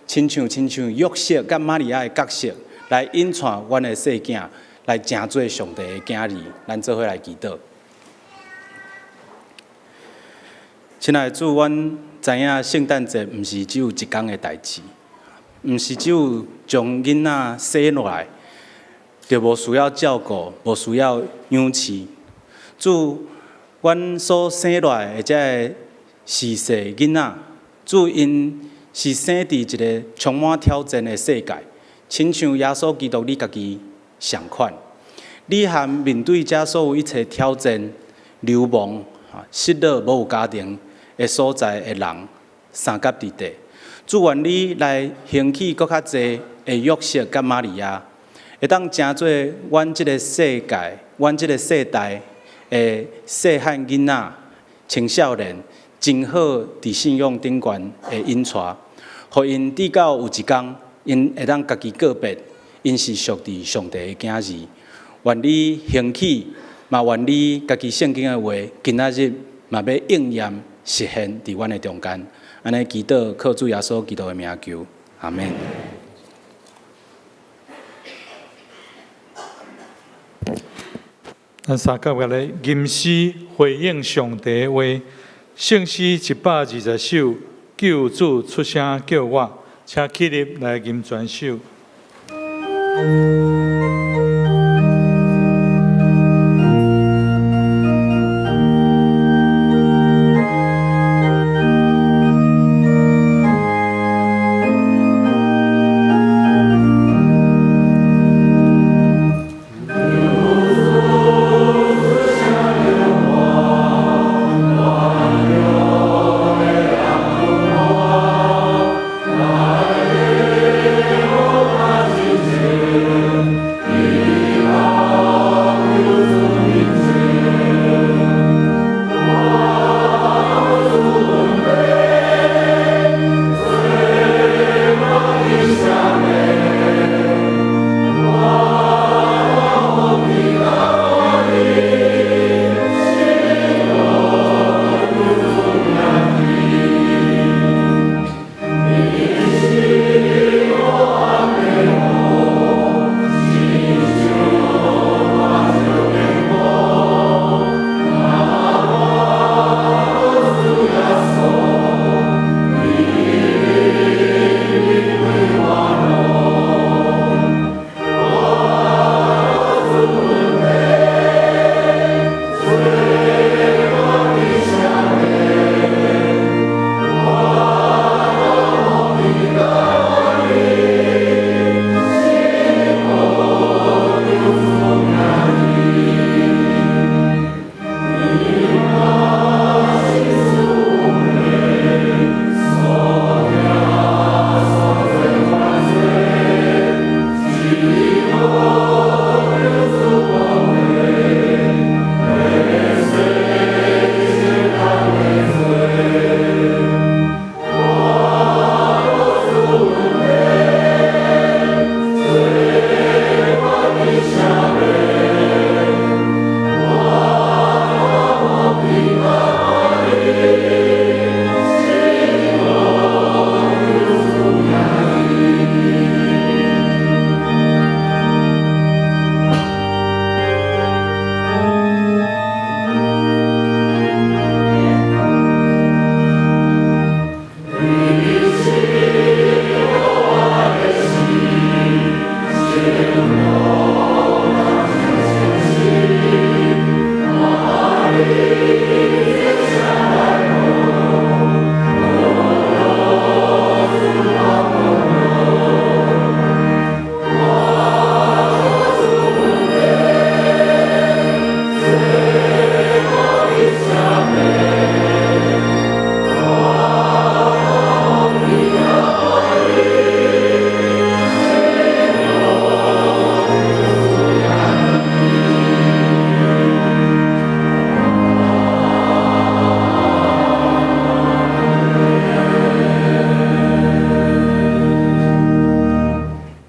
親像約瑟佮瑪利亞的角色，來引帶阮的細囝來成做上帝的囝兒。咱做伙來祈禱。親愛的主，阮知影聖誕節毋是只有一工的代誌，毋是只有將囡仔生落來，就無需要照顧，無需要養飼。主，阮所生落來的這个時勢囡仔，主𪜶是生佇一个充滿挑戰的世界，親像耶穌基督你家己仝款，你含面對這所有一切挑戰、流亡、失落、無有家庭的所在的人，相佮佇底。主願你來興起閣較濟的約瑟佮瑪利亞，會當成做阮這个世界、阮這个世代的細漢囡仔、青少年，真好佇信仰頂懸的引帶，予𪜶直到有一工，𪜶會當家己告別，𪜶是屬佇上帝的囝兒。願你興起，嘛願你家己聖經的話，今仔日嘛欲應驗實現佇阮的中間。按呢祈禱，靠主耶穌基督的名求，阿們。咱三甲來吟詩回應上帝的話，聖詩120首，救主出聲叫我，請起立來吟全首。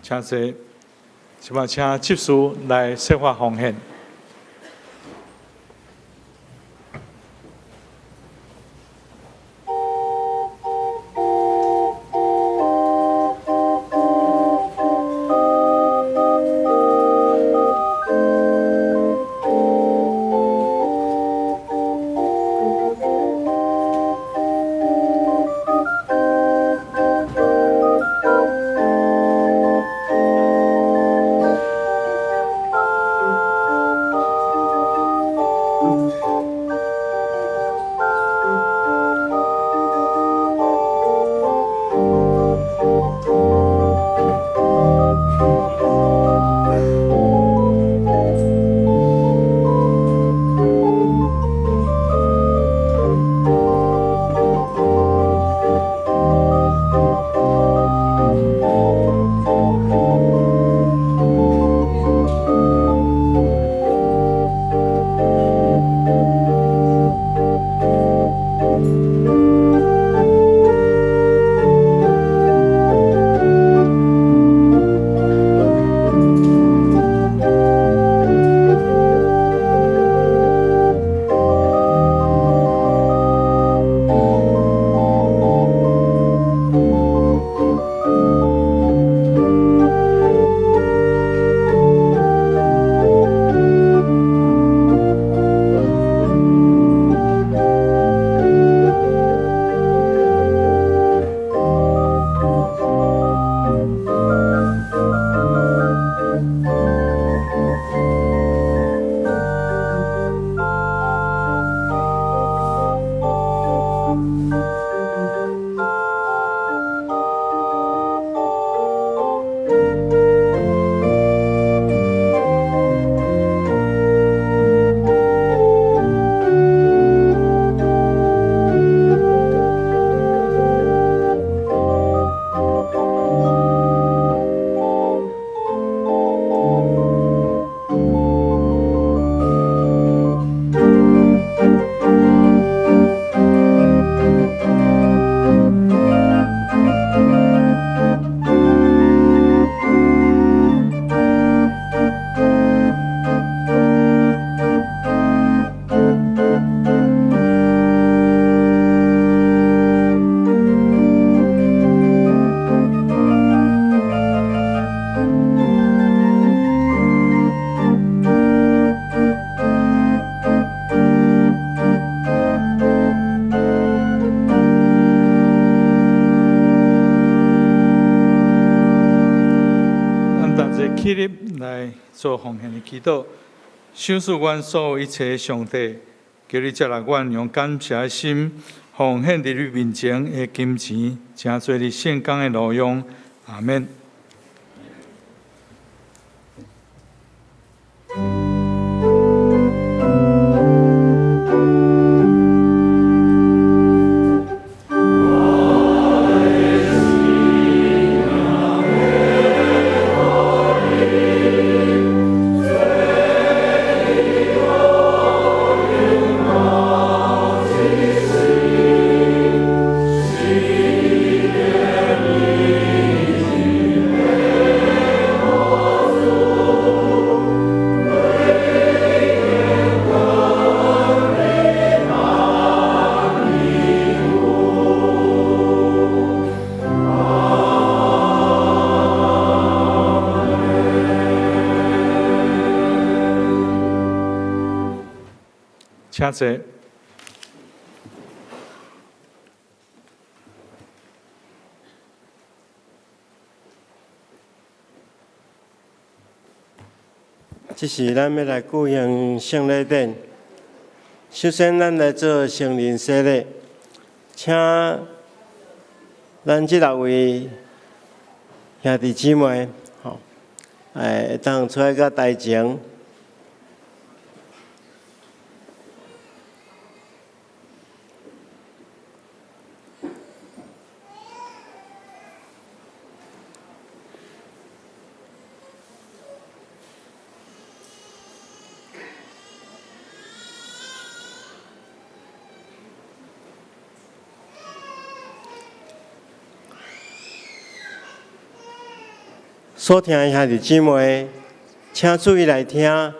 請坐，這擺請執事來說法奉獻。起立來做奉獻的祈禱，賞賜阮所有一切的上帝，求你接納阮用感謝的心奉獻佇你面前的金錢，成做你聖工的路用。阿們。請坐。這是咱欲來舉行聖禮典。首先，咱來做成人洗禮，請咱這六位兄弟姊妹，吼，會當出來到台前。所聽的兄弟姊妹，請注意來聽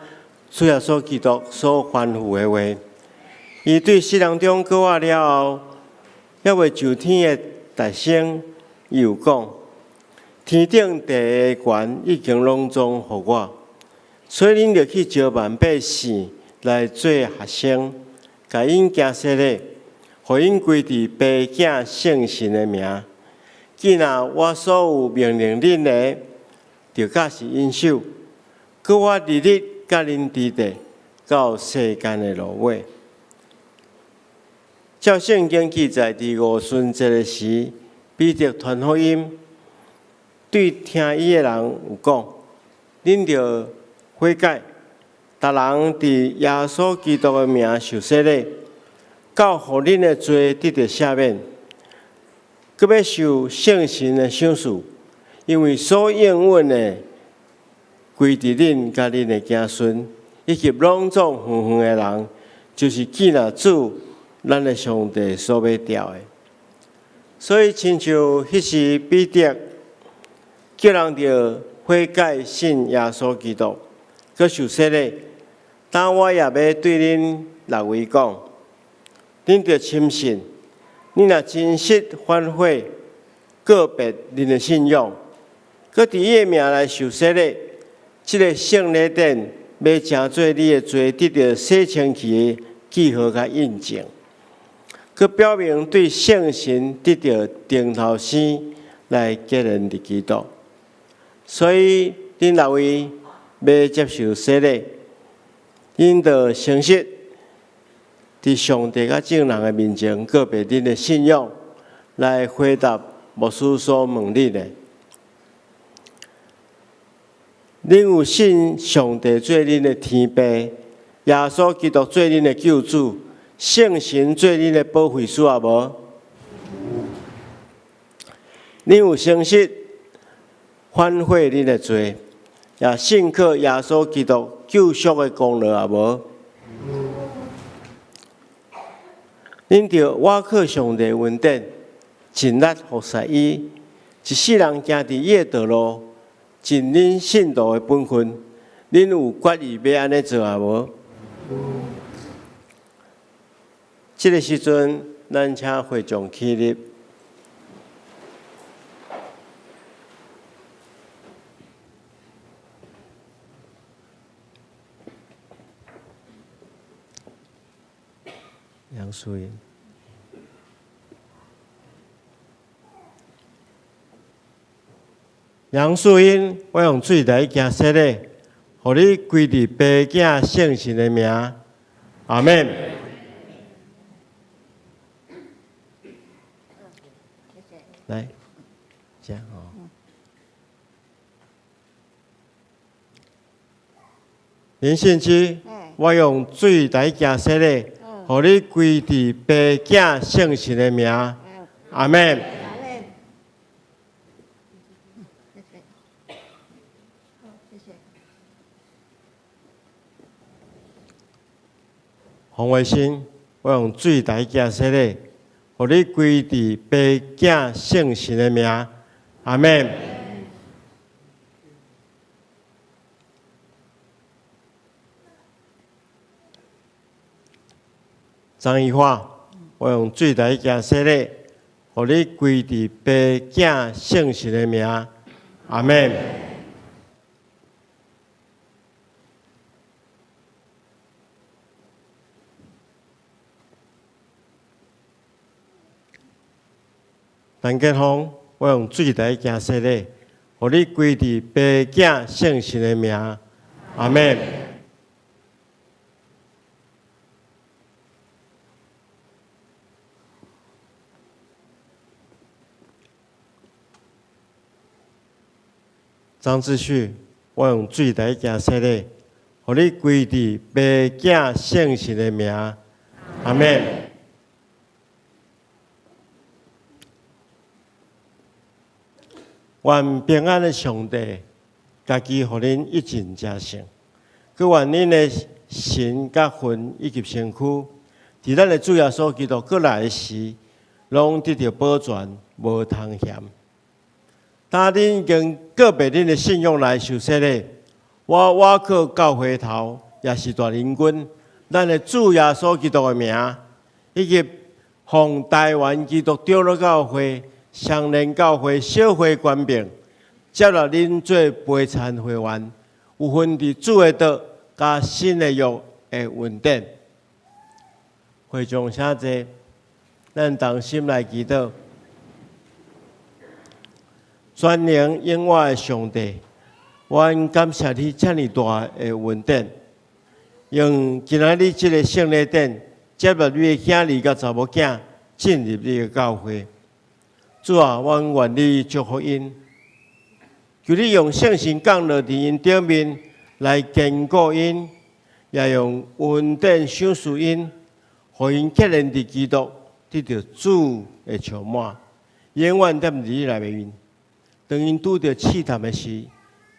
主耶穌基督所吩咐的話。伊對世人中過活了後，猶未上天的大升，伊有講：天頂地的權已經攏總予我，所以恁著去招萬百姓來做學生，共𪜶行洗禮，予𪜶歸佇父子聖神的名。既若我所有命令恁的，就教示𪜶守。閣我日日佮恁佇咧，到世間的落尾。照聖經記載，佇五旬節的時，彼得傳福音，對聽伊的人有講：恁著悔改，逐人佇耶穌基督的名受洗禮，到予恁的罪得著赦免，閣欲受聖神的賞賜，因為所應允的，歸佇恁佮恁的子孫，以及攏總遠遠的人，就是見若主咱的上帝所欲召的。所以，親像彼時彼得叫人著悔改信耶穌基督，閣受洗禮。但我也欲對恁六位講，恁著深信，恁若真實反悔，告別恁的信仰，閣佇伊的名來受洗禮，這個聖禮典欲成做你的罪得著洗清去的記號佮印證，閣表明對聖神得著重頭生來結連佇基督。所以，恁六位欲接受洗禮，恁著誠實佇上帝佮眾人的面前告別恁的信仰，來回答牧師所問恁的。恁有信上帝做恁的天父，耶穌基督做恁的救主，聖神做恁的保惠師也無？恁有誠實反悔恁的罪，也信靠耶穌基督救贖的功勞也無？恁著倚靠上帝恩典，盡力服侍伊，一世人行佇伊的道路，盡恁信徒的本分。恁有決意欲按呢做也無？這个時陣，咱請會眾起立。楊淑英，楊淑英，我用水來行洗禮，予你歸佇父子聖神的名，阿們。來，這樣哦。林信基，我用水來行洗禮，予你歸佇父子聖神的名，阿們。洪維新，我用水來行洗禮，予你歸佇父子聖神的名，阿們。張怡華，我用水來行洗禮，予你歸佇父子聖神的名，阿們。陳建峰，我用水來行洗禮，予你歸佇父子聖神的名，阿們。張志旭，我用水來行洗禮，予你歸佇父子聖神的名，阿們。願平安的上帝，家己予恁一盡成聖，閣願恁的神佮魂以及身軀，佇咱的主耶穌基督閣來的時，攏得著保全，無通嫌。當恁已經告別恁的信仰來受洗禮，我倚靠教會頭，也是大領軍，咱的主耶穌基督的名，以及奉臺灣基督長老教會、雙連教會小會權柄，接納恁做陪餐會員，有份佇主的道佮新的約的恩典。會眾請坐，咱同心來祈禱。全能永活的上帝，阮感謝你遮爾大的恩典，用今仔日這个聖禮典接納你的囝兒佮查某囝進入你的教會。主啊，阮願你祝福𪜶，求你用聖神降落佇𪜶頂面來堅固𪜶，也用恩典賞賜𪜶，予𪜶結連佇基督，得著主的充滿，永遠踮佇你內面。當𪜶拄著試探的時，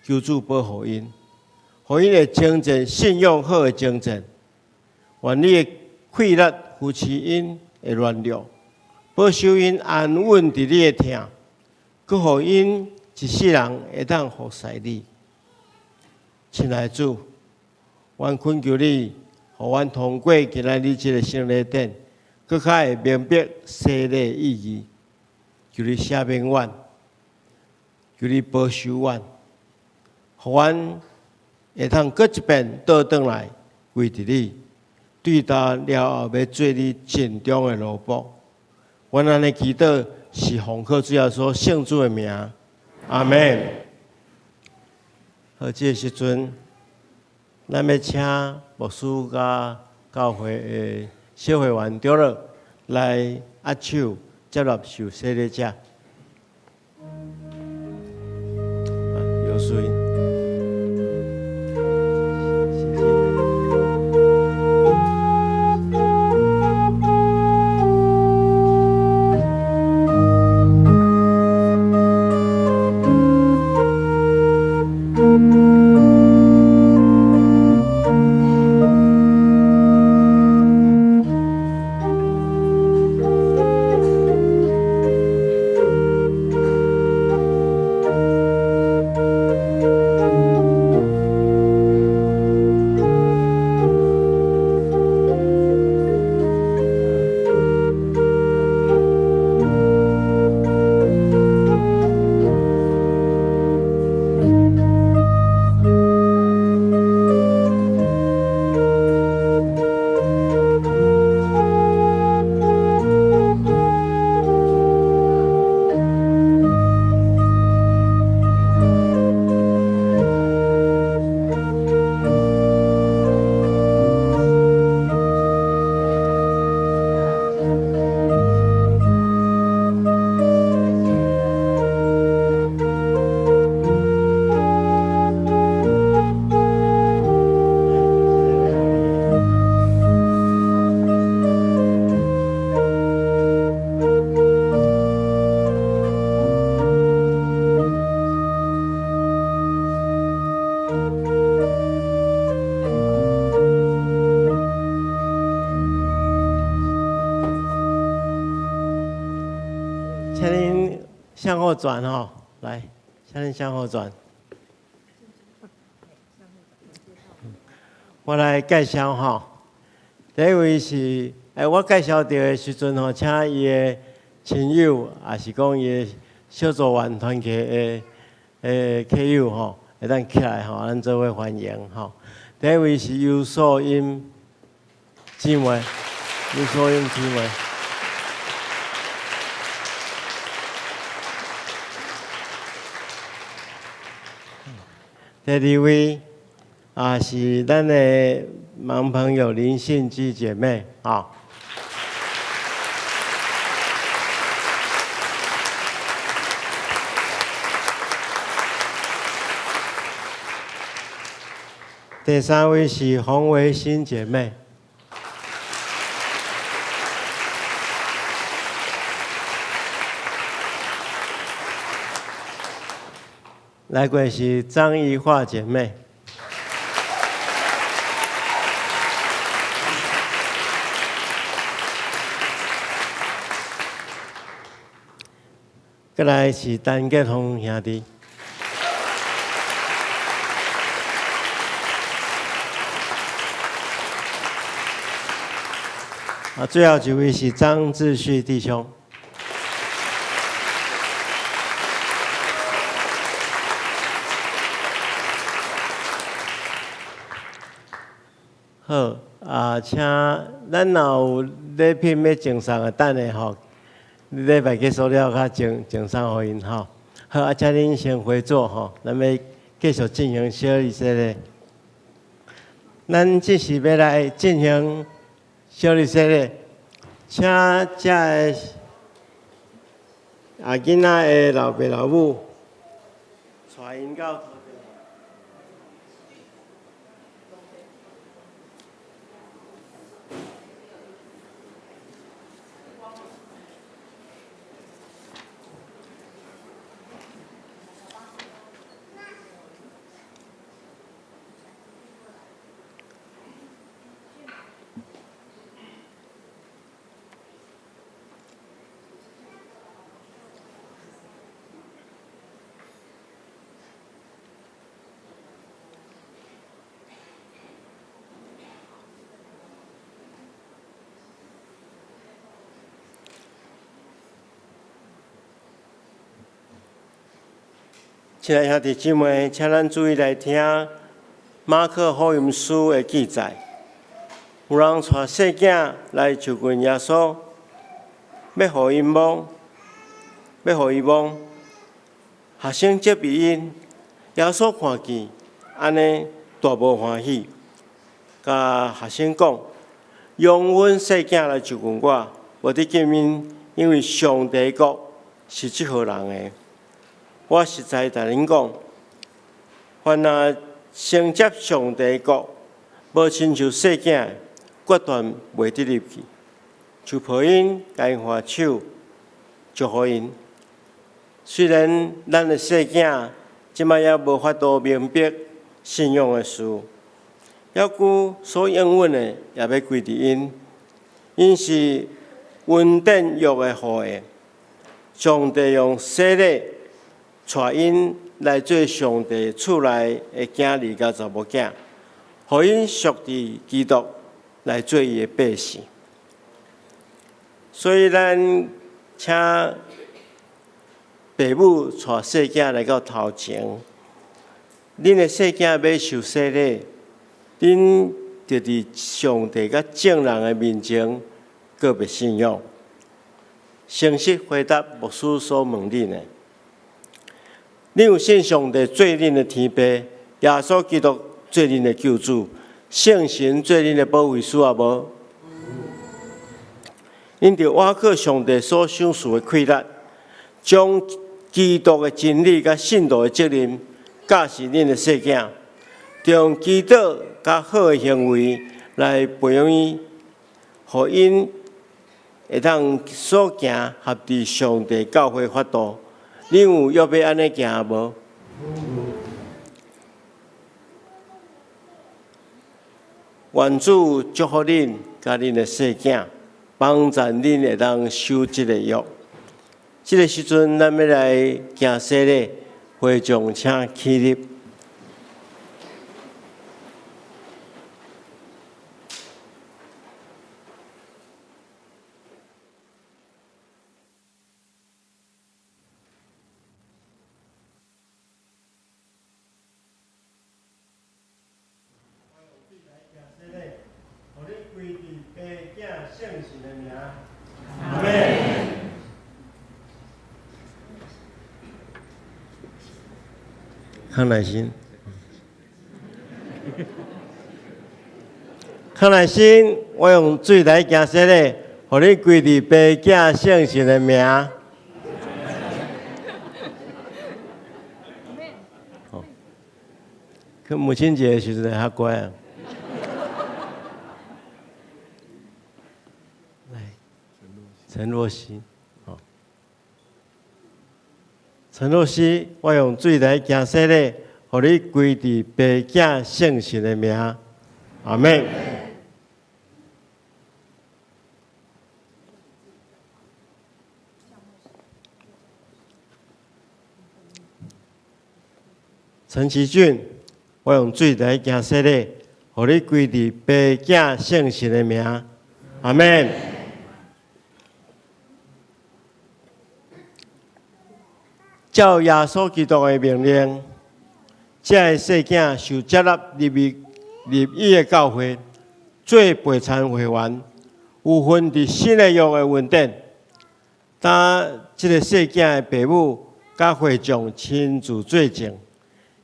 求主保護𪜶，予𪜶會征戰信仰好的征戰。願你的氣力扶持𪜶的軟弱，保守𪜶安穩佇你的疼，閣予𪜶一世人會當服侍你。親愛的主，阮懇求你，予阮通過今仔日這个聖禮典，閣較會明白洗禮意義。求你赦免阮，求你保守阮，予阮會當閣一遍倒轉來歸佇你，對今了後欲做你盡忠的奴僕。阮按呢祈禱是奉靠主耶穌聖子的名，阿們。好，這个時陣，咱欲請牧師佮教會的小會員長老來握手接納受洗禮者。有水。請恁向後轉吼，來，請恁向後轉。我來介紹吼，第一位是，我介紹著的時陣吼，請伊的親友，抑是講伊的小組員團契的客友吼，會當起來吼，咱做伙歡迎吼。第一位是尤素英姊妹，尤素英姊妹。第二位啊，是咱的盲朋友林信基姐妹啊。第三位是洪維新姐妹。來過是張怡樺姐妹。過來是陳建峰兄弟。啊，最後一位是張志旭弟兄。好，啊，請咱若有禮品欲贈送的，等下吼，禮拜結束了，較贈送予𪜶吼。好，啊，請恁先回座吼，咱欲繼續進行小禮洗禮。咱這時欲來進行小禮洗禮，請遮个啊囡仔的老爸老母帶𪜶到。親愛兄弟姊妹，請咱注意來聽馬可福音書的記載。有人帶細囝來就近耶穌，欲予𪜶摸，欲予伊摸。學生責備𪜶，耶穌看見，按呢大無歡喜，共學生講：容阮細囝來就近我，無得禁𪜶，因為上帝國是這號人的。我實在共恁講，凡若承接上帝國，無親像細囝，決斷袂得入去。就抱𪜶，共𪜶牽手，祝福𪜶。雖然咱的細囝這擺猶無法度明白信仰的事，猶閣所應允的也欲歸佇𪜶。𪜶是恩典約的後裔，上帝用洗禮帶𪜶來做上帝厝內的囝兒佮查某囝，予𪜶屬佇基督來做伊的百姓。所以咱請爸母帶細囝來到頭前，恁的細囝欲受洗禮，恁就佇上帝佮眾人的面前告白信仰，誠實回答牧師所問恁的。恁有信上帝做恁的天父，耶穌基督做恁的救主，聖神做恁的保惠師也無？恁著倚靠上帝所賞賜的氣力，將基督的真理佮信徒的責任教示恁的細囝，用祈禱佮好的行為來培養𪜶，予𪜶會當所行合佇上帝教會法度。恁有約欲按呢行無？願主祝福恁佮恁的細囝，幫助恁會當守這个約。這个時陣，咱欲來行洗禮，會眾請起立。康乃馨，康乃馨，我用水來行洗禮，予你歸佇爸囝聖神的名。好，去母親節的時陣會較乖啊。來，陳若曦，好，陳若曦，我用水來行洗禮，予你歸佇爸囝聖神的名。阿們。陳其俊，我用水來行洗禮，予你歸佇父子聖神的名，阿們。照耶穌基督的命令，這个細囝受接納入伊的教會，做陪餐會員，有份佇新的約的恩典。當這個細囝的爸母佮會眾親自做證，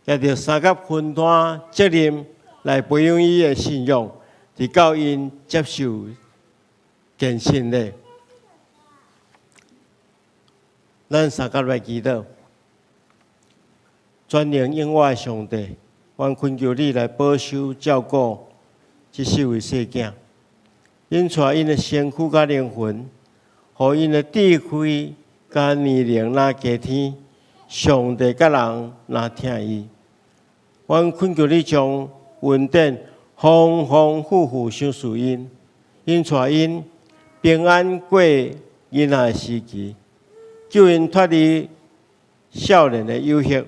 攑著相佮分擔責任來培養伊的信仰，直到𪜶接受堅信禮。咱相佮來祈禱，全能永活的上帝，阮懇求你來保守照顧這四位細囝，𪜶帶𪜶的身軀佮靈魂，予𪜶的智慧佮年齡若加添，上帝佮人若疼伊。阮懇求你將恩典豐豐富富賞賜𪜶，𪜶帶𪜶平安過囡仔的時期，救𪜶脫離少年的誘惑，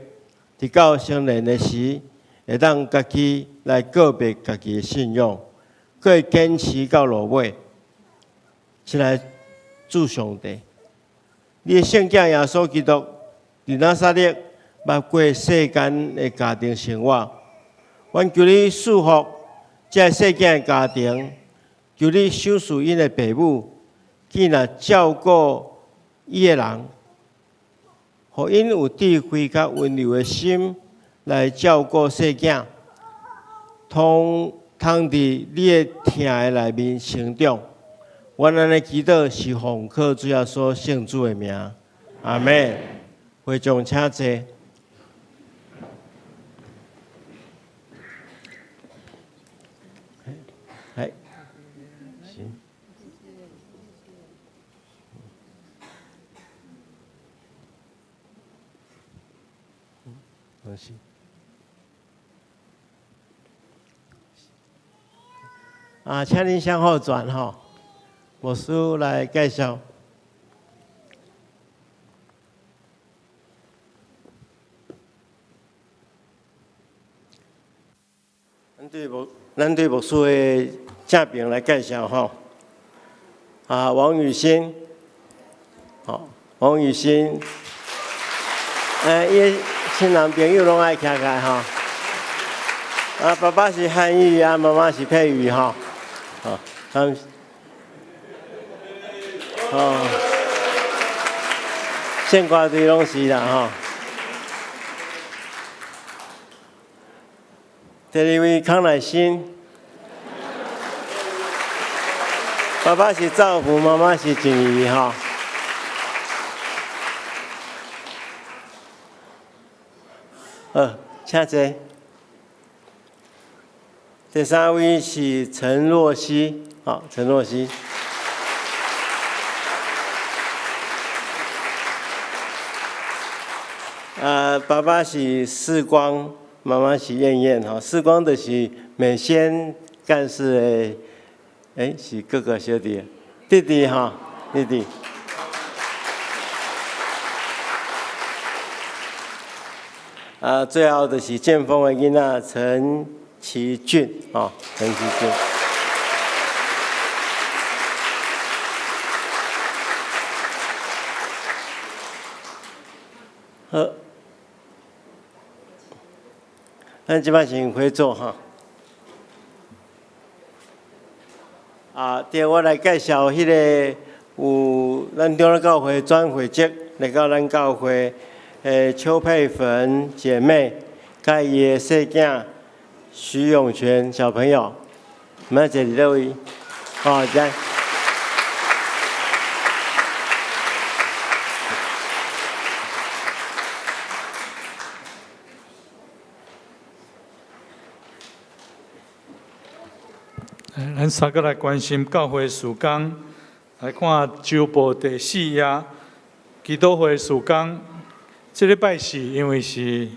直到成年的時，會當家己來告白家己的信仰，閣會堅持到落尾。親愛主上帝，你的聖子耶穌基督佇拿撒勒捌過世間的家庭生活，阮求你賜福這个細囝的家庭，求你賞賜𪜶的爸母，囝若照顧伊的人，予𪜶有智慧佮溫柔的心來照顧細囝，通通佇你的疼的內面成長。阮按呢祈禱是奉靠主耶穌聖子的名，阿們。會眾請坐。來，行。沒事。啊，請恁向後轉吼，牧師來介紹。咱對牧師的正爿來介紹吼。啊，王雨欣，吼，王雨欣，伊親人朋友攏愛徛起來吼。啊，爸爸是漢語，啊，媽媽是佩語吼。好，他們，哦，聖歌隊攏是啦吼。第二位康乃馨，爸爸是趙福，媽媽是靜怡吼。好，請坐。第三位是陳若曦，好，陳若曦。啊，爸爸是世光，媽媽是燕燕，吼，世光就是美仙幹事的，是哥哥小弟，弟弟吼，弟弟。啊，最後就是建峰的囡仔陳其俊，吼，陳其俊。好，咱這擺先回座哈。啊，對，我來介紹彼个有咱長老教會轉會籍來到咱教會的邱佩芬姐妹，佮伊的細囝徐永泉小朋友，我們坐佇佗位？哦，來。咱三個來關心教會事工，來看週報第四頁，祈禱會事工。這禮拜四因為是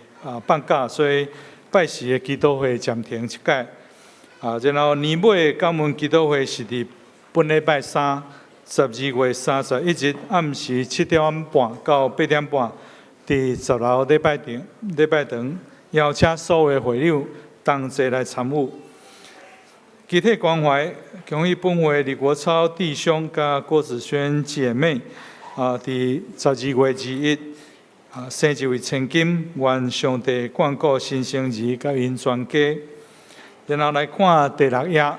放假，所以拜四的祈禱會暫停一擺。啊，然後年尾感恩祈禱會是佇本禮拜三，12月31日暗時7點半到8點半，佇10樓禮拜堂，禮拜堂。邀請所有會友同齊來參與。集體關懷，恭喜本會李國超弟兄佮郭子萱姐妹啊，佇12月21啊，生一位千金，願上帝眷顧新生兒佮𪜶全家。然後來看第六頁，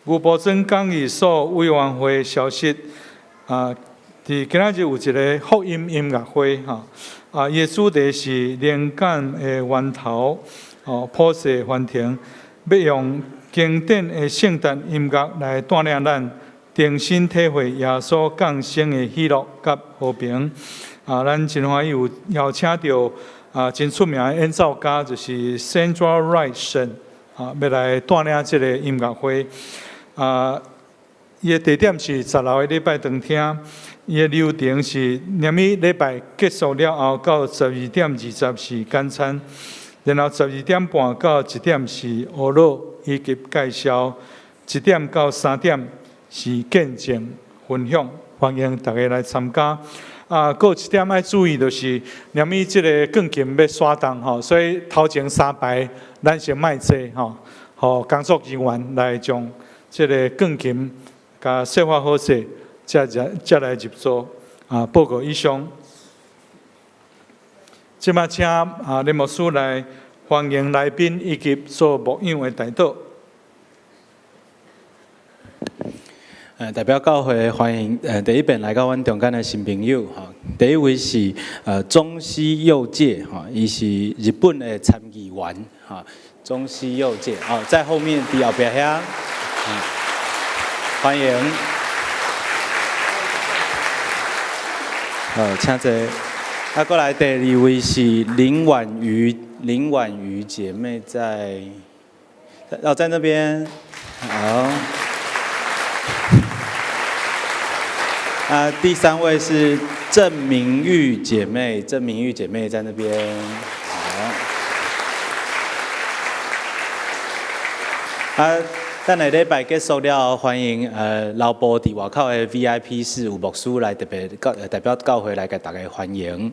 牛埔庄講義所委員會消息啊，佇今仔日有一个福音音樂會吼，啊，伊的主題是靈感的源頭，哦，普世歡騰，欲用經典的聖誕音樂來帶領咱重新體會耶穌降生的喜樂佮和平。啊，咱真歡喜有邀請著啊，真出名的演奏家，就是 Sandra Wright 啊，欲來帶領這个音樂會。啊，伊的地點是十六个禮拜堂廳，伊的流程是念禮禮拜結束了後，到12點20是簡餐，然後12點半到1點是學樂以及介紹，1點到3點是見證分享，歡迎大家來參加。啊，閣有一點愛注意，就是念伊這个鋼琴欲徙動吼，所以頭前三排咱先莫坐吼，予工作人員來將這个鋼琴共設法好勢，才來入座。啊，報告以上。這擺請啊林牧師來歡迎來賓以及做牧養的代禱。代表教會歡迎第一遍來到阮中間的新朋友吼。第一位是中西佑介吼，伊是日本的參議員吼。中西佑介哦，在後面佇後壁遐，歡迎。好，請坐。啊，過來第二位是林婉瑜，林婉瑜姐妹在，哦，在那邊，好。啊，第三位是鄭明玉姐妹，鄭明玉姐妹在那邊。好。啊，等下禮拜結束了後，歡迎留步佇外口的 VIP 室有牧師來特別教代表教會來共大家歡迎。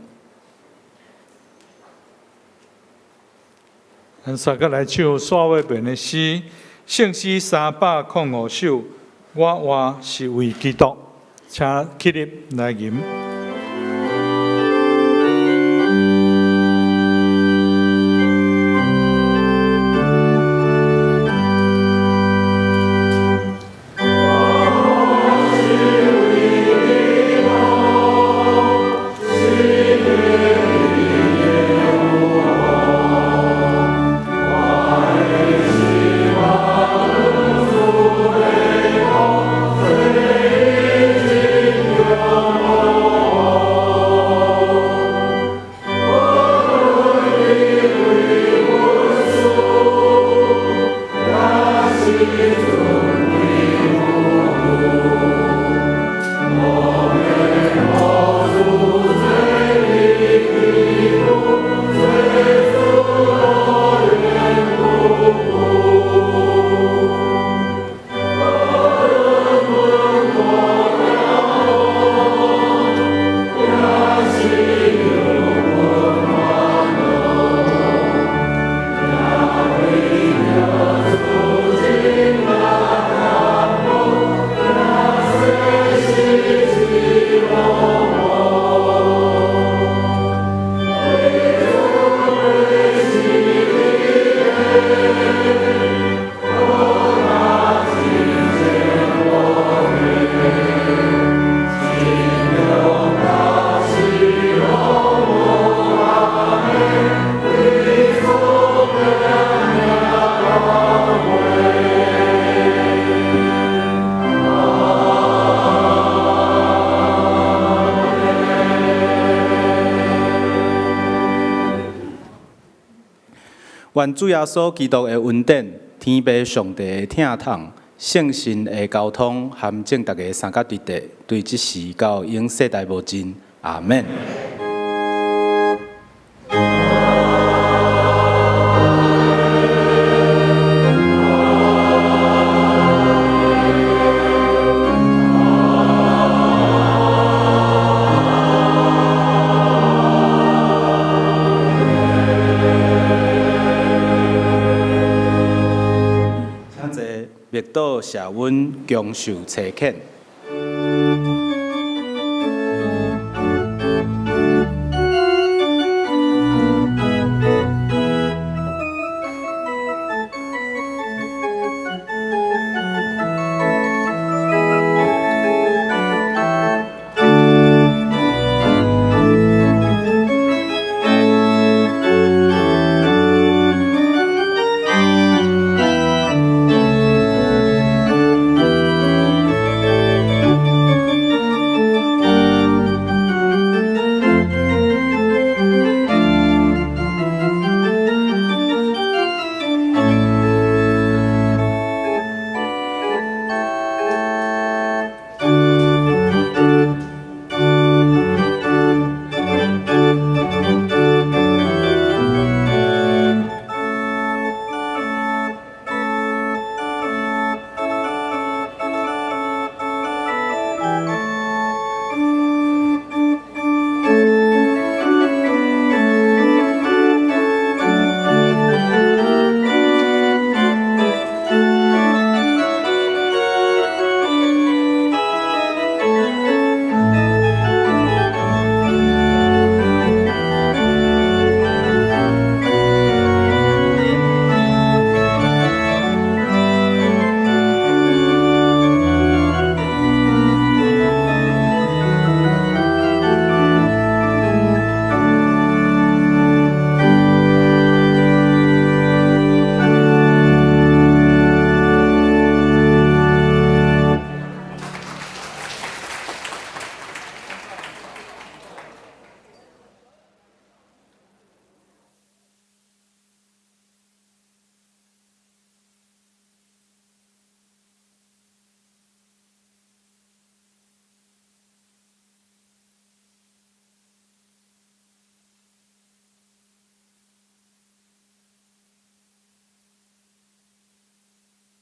咱三個來唱煞尾遍的詩，聖詩305首，我活是為基督，請起立來吟。願主耶穌基督的恩典、天父上帝的疼痛、聖神的交通，含眾大家三甲佇地，對這時到永世代無盡。阿們。倒赦阮，強受差遣。